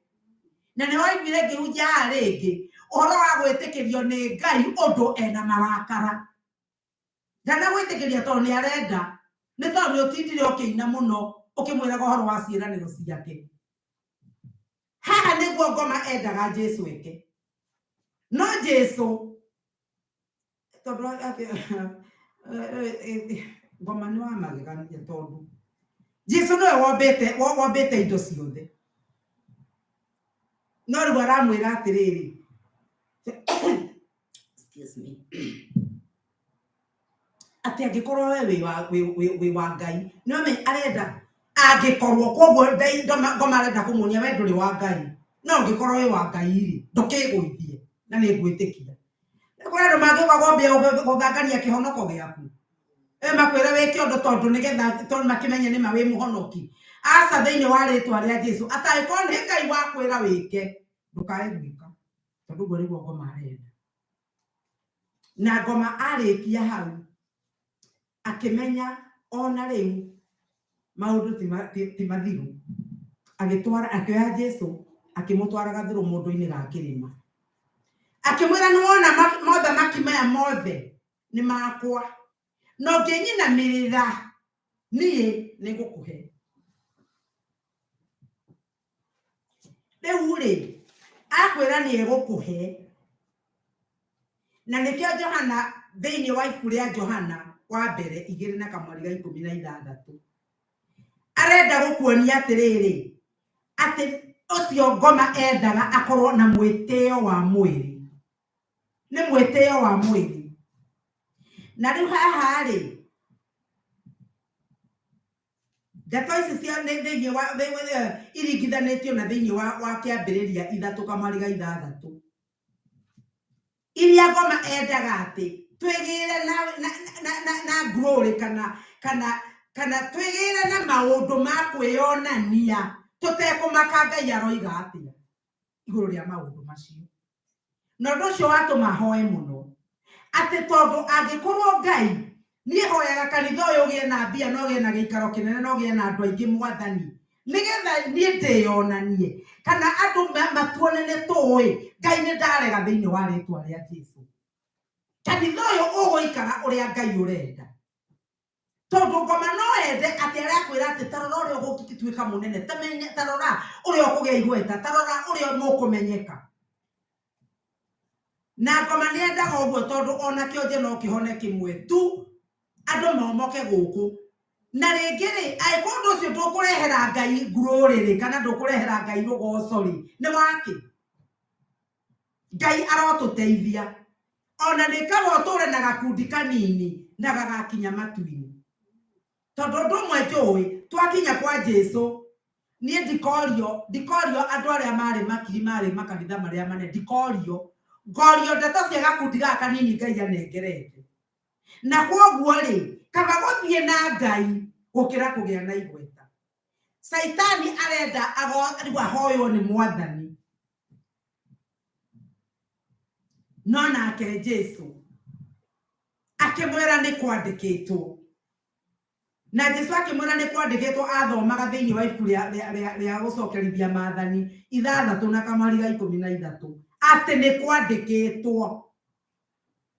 Na nĩ waiguire ngĩhunjia haha rĩngĩ ũhoro wa gwĩtĩkĩrio nĩ Ngai ũndũ ena marakara. Ndanagwĩtĩkĩria tondũ nĩ arenda, nĩ tondũ nĩ ũtindire ũkĩina mũno ũkĩmwĩraga ũhoro wa ciĩranĩro ciake. Haha nĩguo ngoma endaga Jesu eke. No Jesu tondũ ngoma nĩ wa magegania, tondũ Jesu nĩwe wombĩte indo ciothe. No rĩu aramwĩra atĩrĩrĩ, excuse me, atĩ angĩkorwo we wĩ wa Ngai, nĩ wamenya arenda angĩkorwo, koguo ngoma arenda kũmuonia we ndũrĩ wa Ngai, no ũngĩkorwo wĩ wa Ngai rĩ, ndũkĩgũithie na nĩ ngwĩtĩkia. Kũrĩ andũ mangĩũka kwambia gũthangania kĩhonoko gĩaku, makwĩre wĩke ũndũ tondũ nĩgetha tondũ makĩmenye nĩma wĩ mũhonoki. Aca, thĩinĩ wa rĩtwa rĩa Jesu, atangĩkorwo nĩ Ngai wakwĩra wĩke, ndũkae gwĩka, tondũ ũguo nĩguo ngoma arenda. Na ngoma arĩkia hau akĩmenya ona rĩu maũndũ ti mathiru, agĩtwara, akĩoya Jesu akĩmũtwara gathũrũ mũndũ-inĩ ga kĩrĩma, akĩmwĩra nĩ wona mothamaki maya mothe nĩ makwa, Na ũngĩnyinamĩrĩra niĩ nĩ ngũkũhe. Rĩu rĩ, akwĩra nĩ egũkũhe, na nĩkĩo Johana thĩinĩ wa ibuku rĩa Johana wa mbere igĩrĩ na kamwari ga ikũmi na ithathatũ arenda gũkuonia atĩrĩrĩ, atĩ ũcio ngoma endaga akorwo na mwĩtĩo wa mwĩrĩ, nĩ mwĩtĩo wa mwĩrĩ. Na rĩu haha rĩ, ndeto ici cia thĩinĩ wa iringithanĩtio na thĩinĩ wa kĩambĩrĩria ithatũ kamwari ga ithathatũ, iria ngoma endaga atĩ twĩgĩre na glory kana twĩgĩre na maũndũ ma kwĩyonania tũtekũmaka Ngai aroiga atĩa igũrũ rĩa maũndũ macio. Na ũndũ ũcio watũma hoe mũno atĩ tondũ angĩkorwo Ngai niĩ hoyaga kanitha ũyũ ũgĩe na mbia na ũgĩe na gĩikaro kĩnene na ũgĩe na andũ aingĩ mwathani, nĩgetha niĩ ndĩyonanie kana andũ matuone nĩ tũĩ Ngai nĩ ndarega thĩinĩ wa rĩtwa rĩa Jesu. Kanitha ũyũ ũgũikara ũrĩa Ngai ũrenda, tondũ ngoma no ende atĩ arakwĩra atĩ ta rora ũrĩa ũgũtuĩka mũnene, ta rora ũrĩa ũkũgĩa igweta, ta rora ũrĩa mũkũmenyeka. Na ngoma nĩ endaga ũguo tondũ ona kĩonje no kĩhone kĩmwe tu, andũ momoke gũkũ. Na rĩngĩ rĩ, angĩkorwo ũndũ ũcio ndũkũrehera Ngai glory rĩ, kana ndũkũrehera Ngai rũgoco rĩ, nĩ wakĩ? Ngai arotũteithia. Ona nĩ kaba ũtũre na gakundi kanini na gagakinya matu-inĩ. Tondũ ũndũ ũmwe njũĩ, twakinya kwa Jesu, niĩ ndikorio andũ arĩa marĩ makiri marĩ makanitha marĩa manene, ndikorio. Ngorio ndeto cia gakundi gaka kanini Ngai anengerete. Na kwoguo rĩ, kaba gũthiĩ na Ngai gũkĩra kũgĩa na igweta. Caitani arenda rĩu ahoywo nĩ mwathani. No nake Jesu akĩmwĩra nĩ kwandĩkĩtwo. Na Jesu akĩmwĩra nĩ kwandĩkĩtwo, athomaga thĩinĩ wa ibuku rĩa gũcokerithia maathani ithathatũ na kamwari ga ikũmi na ithatũ, atĩ nĩ kwandĩkĩtwo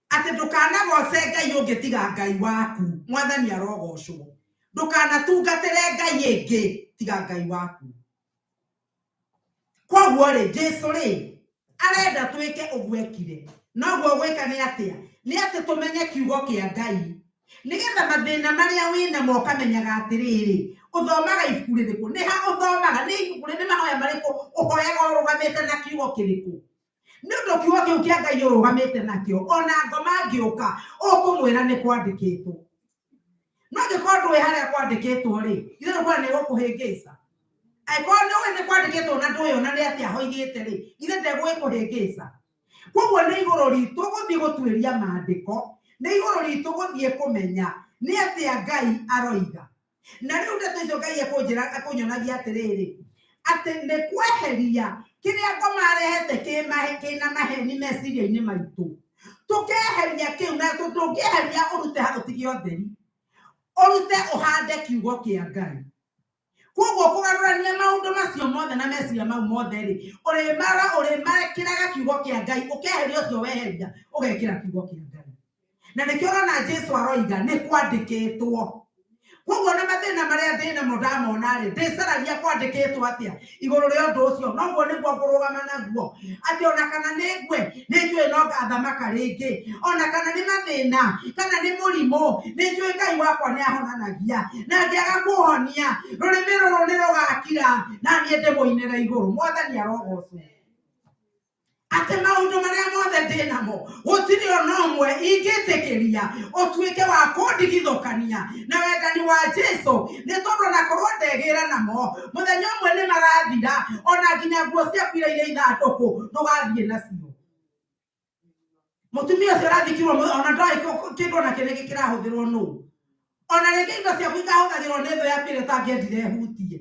atĩ ndũkanagoce Ngai ũngĩ tiga Ngai waku, mwathani arogocwo. Ndũkanatungatĩre Ngai ĩngĩ tiga Ngai waku. Koguo rĩ, Jesu rĩ arenda twĩke ũguo ekire. Noguo gwĩka nĩ atĩa? Nĩ atĩ tũmenye kiugo kĩa Ngai, nĩgetha mathĩna marĩa wĩnamo ũkamenyaga atĩrĩrĩ, ũthomaga ibuku rĩrĩkũ, nĩ ha ũthomaga, nĩ ibuku rĩ, nĩ mahoya marĩkũ ũhoyaga ũrũgamĩte na kiugo kĩrĩkũ. Nĩ ũndũ kiugo kĩu kĩa Ngai ũrũgamĩte nakĩo, ona ngoma ngĩũka ũkũmwĩra nĩ kwandĩkĩtwo. No angĩkorwo ndũĩ harĩa kwandĩkĩtwo rĩ, ithe ndũkuona nĩ gũkũhĩngĩca. Angĩkorwo nĩ ũĩ nĩ kwandĩkĩtwo na ndũĩ ona nĩ atĩa hoigĩte rĩ, ithe ndegũgĩkũhĩngĩca. Koguo nĩ igũrũ ritũ gũthiĩ gũtuĩria maandĩko, nĩ igũrũ ritũ gũthiĩ kũmenya nĩ atĩa Ngai aroiga. Na rĩu ndeto icio Ngai ekũnjĩra, ekũnyonagia atĩrĩrĩ, atĩ nĩ kweheria kĩrĩa ngoma arehete kĩna maheni meciria-inĩ maitũ. Tũkeheria kĩu, na tũngĩeheria ũrute ũtige ũtheri, ũrute ũhande kiugo kĩa Ngai. Koguo kũgarũrania maũndũ macio mothe na meciria mau mothe rĩ, ũrĩmekĩraga kiugo kĩa Ngai, ũkeheria ũcio weheria, ũgekĩra kiugo kĩa Ngai. Na nĩkĩo ũrona Jesu aroiga nĩ kwandĩkĩtwo. Koguo na mathĩna marĩa ndĩ namo ndamona rĩ, ndĩcaragia kwandĩkĩtwo atĩa igũrũ rĩa ũndũ ũcio, noguo nĩguo ngũrũgama naguo, atĩ ona kana nĩ ngue nĩ njũĩ no ngathamaka rĩngĩ, ona kana nĩ mathĩna kana nĩ mũrimũ nĩ njũĩ Ngai wakwa nĩ ahonanagia, na angĩaga kũhonia rũrĩmĩ rũrũ nĩ rũgakira na niĩ ndĩmũinĩre igũrũ. Mwathani arogocwo. Atĩ maũndũ marĩa mothe ndĩ namo gũtirĩ ona ũmwe ingĩtĩkĩria ũtuĩke wa kũndigithũkania na wendani wa Jesu, nĩ tondũ ona korwo ndegĩra namo mũthenya ũmwe nĩ marathira, ona nginya nguo ciaku iria irĩ ithandũkũ ndũgathiĩ nacio. Mũtumia ũcio ũrathikirwo ona ndoĩ kĩndũ ona kĩrĩkĩ kĩrahũthĩrwo nũ, ona rĩngĩ indo ciaku ikahũthagĩrwo nĩ thũ yaku ĩrĩa ũtangĩendire ĩhutie.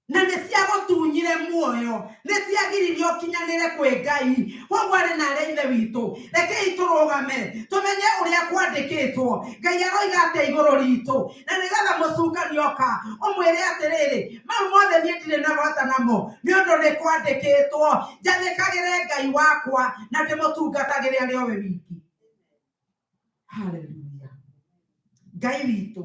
Na nĩ ciagũtunyire muoyo, nĩ ciagiririe ũkinyanĩre kwĩ Ngai. Koguo arĩ na arĩa ithe witũ, rekei tũrũgame tũmenye ũrĩa kwandĩkĩtwo. Ngai aroiga atĩa igũrũ ritũ, na nĩgetha mũcukani oka ũmwĩre atĩrĩrĩ, mau mothe niĩ ndirĩ na bata namo, nĩ ũndũ nĩ kwandĩkĩtwo, njathĩkagĩre Ngai wakwa na ndĩmũtungatagĩre arĩ o we wiki. Hallelujah. Ngai witũ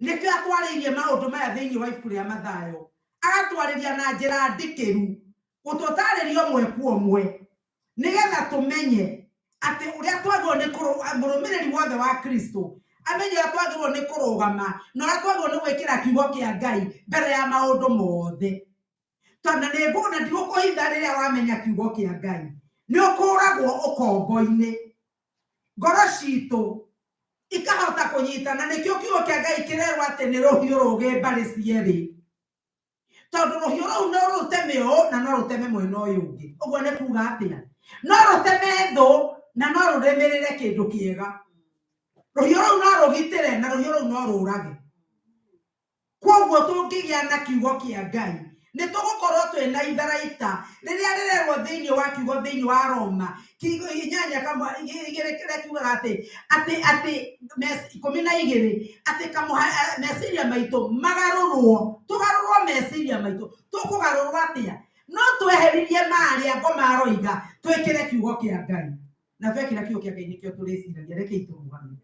nĩkĩo atwarĩirie maũndũ maya thĩinĩ wa ibuku rĩa Mathayo, agatwarĩria na njĩra ndikĩru, gũtũtarĩria ũmwe kwa ũmwe, nĩgetha tũmenye atĩ ũrĩa twagĩrĩirwo nĩ mũrũmĩrĩri wothe wa Kristo amenye ũrĩa twagĩrĩirwo nĩ kũrũgama na ũrĩa twagĩrĩirwo nĩ gwĩkĩra kiugo kĩa Ngai mbere ya maũndũ mothe. Tondũ nĩ na ndigũkũhitha, rĩrĩa wamenya kiugo kĩa Ngai nĩ ũkũragwo ũkombo-inĩ, ngoro citũ ikahota kũnyitana. Nĩkĩo kiugo kĩa Ngai kĩrerwo atĩ nĩ rũhiũ rũgĩ mbarĩ cierĩ, tondũ rũhiũ rũu no rũteme ũũ na no rũteme mwena ũyũ ũngĩ. Ũguo nĩ kuga atĩa? No rũteme thũ na no rũrĩmĩrĩre kĩndũ kĩega. Rũhiũ rũu no rũgitĩre na rũhiũ rũu no rũrage. Koguo tũngĩgĩa na kiugo kĩa Ngai nĩ tũgũkorwo twĩna itharaita rĩrĩa rĩrerwo thĩinĩ wa kiugo thĩinĩ wa Roma kiugo inyanya kamwe igĩrĩ, kĩrĩa kiugaga atĩ 12, atĩ kamũha meciria maitũ magarũrwo, tũgarũrwo meciria maitũ. Tũkũgarũrwo atĩa? No tweheririe marĩa ngoma aroiga, twĩkĩre kiugo kĩa Ngai, na twekĩra kiugo kĩa Ngai nĩkĩo tũrĩciragia. Rekei tũrũgame.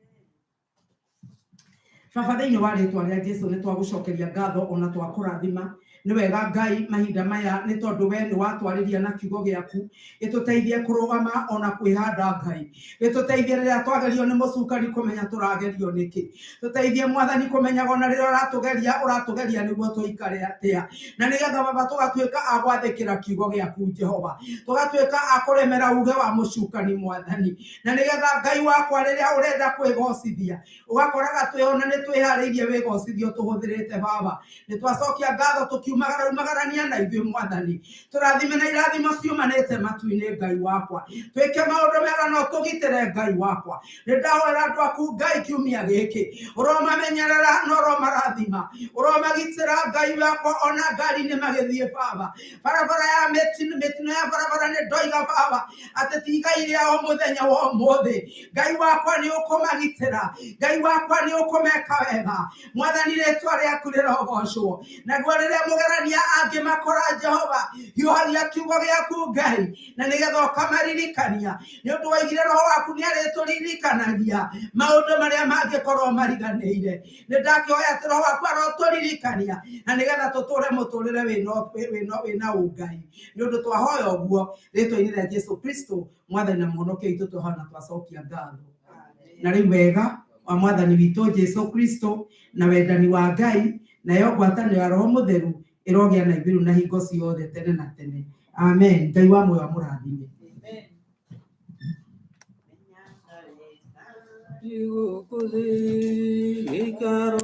Baba, thĩinĩ wa rĩtwa rĩa Jesu nĩ twagũcokeria ngatho ona twakũrathima. Nĩ wega Ngai mahinda maya, nĩ tondũ we nĩ watwarĩria na kiugo gĩaku gĩtũteithie kũrũgama ona kwĩhanda. Ngai, gĩtũteithie rĩrĩa twagerio nĩ mũcukani kũmenya tũragerio nĩkĩ. Tũteithie Mwathani kũmenyaga ona rĩrĩa ũratũgeria, ũratũgeria nĩguo tũikare atĩa, na nĩgetha Baba tũgatuĩka a gwathĩkĩra kiugo gĩaku Jehova, tũgatuĩka a kũremera uge wa mũcukani Mwathani, na nĩgetha Ngai wakwa rĩrĩa ũrenda kwĩgocithia ũgakoraga twĩona nĩ twĩharĩirie wĩgocithio tũhũthĩrĩte. Baba, nĩ twacokia ngatho tũkiumagara umagarania na ithuĩ Mwathani. Tũrathime na irathimo ciumanĩte matu-inĩ. Ngai wakwa, twĩke maũndũ mega no tũgitĩre. Ngai wakwa, nĩ ndahoera andũ aku Ngai kiumia gĩkĩ, ũromamenyerera na ũromarathima, ũromagitĩra Ngai wakwa ona ngari-inĩ magĩthiĩ. Baba, barabara ya mĩtino ya barabara nĩ ndoiga Baba atĩ ti igai rĩao mũthenya wa ũmũthĩ. Ngai wakwa, nĩ ũkũmagitĩra. Ngai wakwa, nĩ ũkũmeka wega. Mwathani, rĩtwa rĩaku rĩrogocwo. Naguo rĩrĩa mũgerania angĩmakora, Jehova, hiũhagia kiugo gĩaku Ngai, na nĩgetha ũkamaririkania, nĩ ũndũ waigire roho waku nĩ arĩtũririkanagia maũndũ marĩa mangĩkorwo mariganĩire. Nĩ ndakĩhoya atĩ roho waku arotũririkania, na nĩgetha tũtũre mũtũrĩre wĩna ũngai. Nĩ ũndũ twahoya ũguo rĩtwa-inĩ rĩa Jesu Kristo, Mwathani na Mũhonokia witũ, twahoya na twacokia ngatho. Na rĩu wega wa Mwathani witũ Jesu Kristo na wendani wa Ngai nayo ngwatanĩro ya Roho Mũtheru ĩrogĩa na ithuĩ rĩu na hingo ciothe tene na tene. Amen. Ngai wa muoyo amũrathime. Gũkũ thĩ gĩikaro.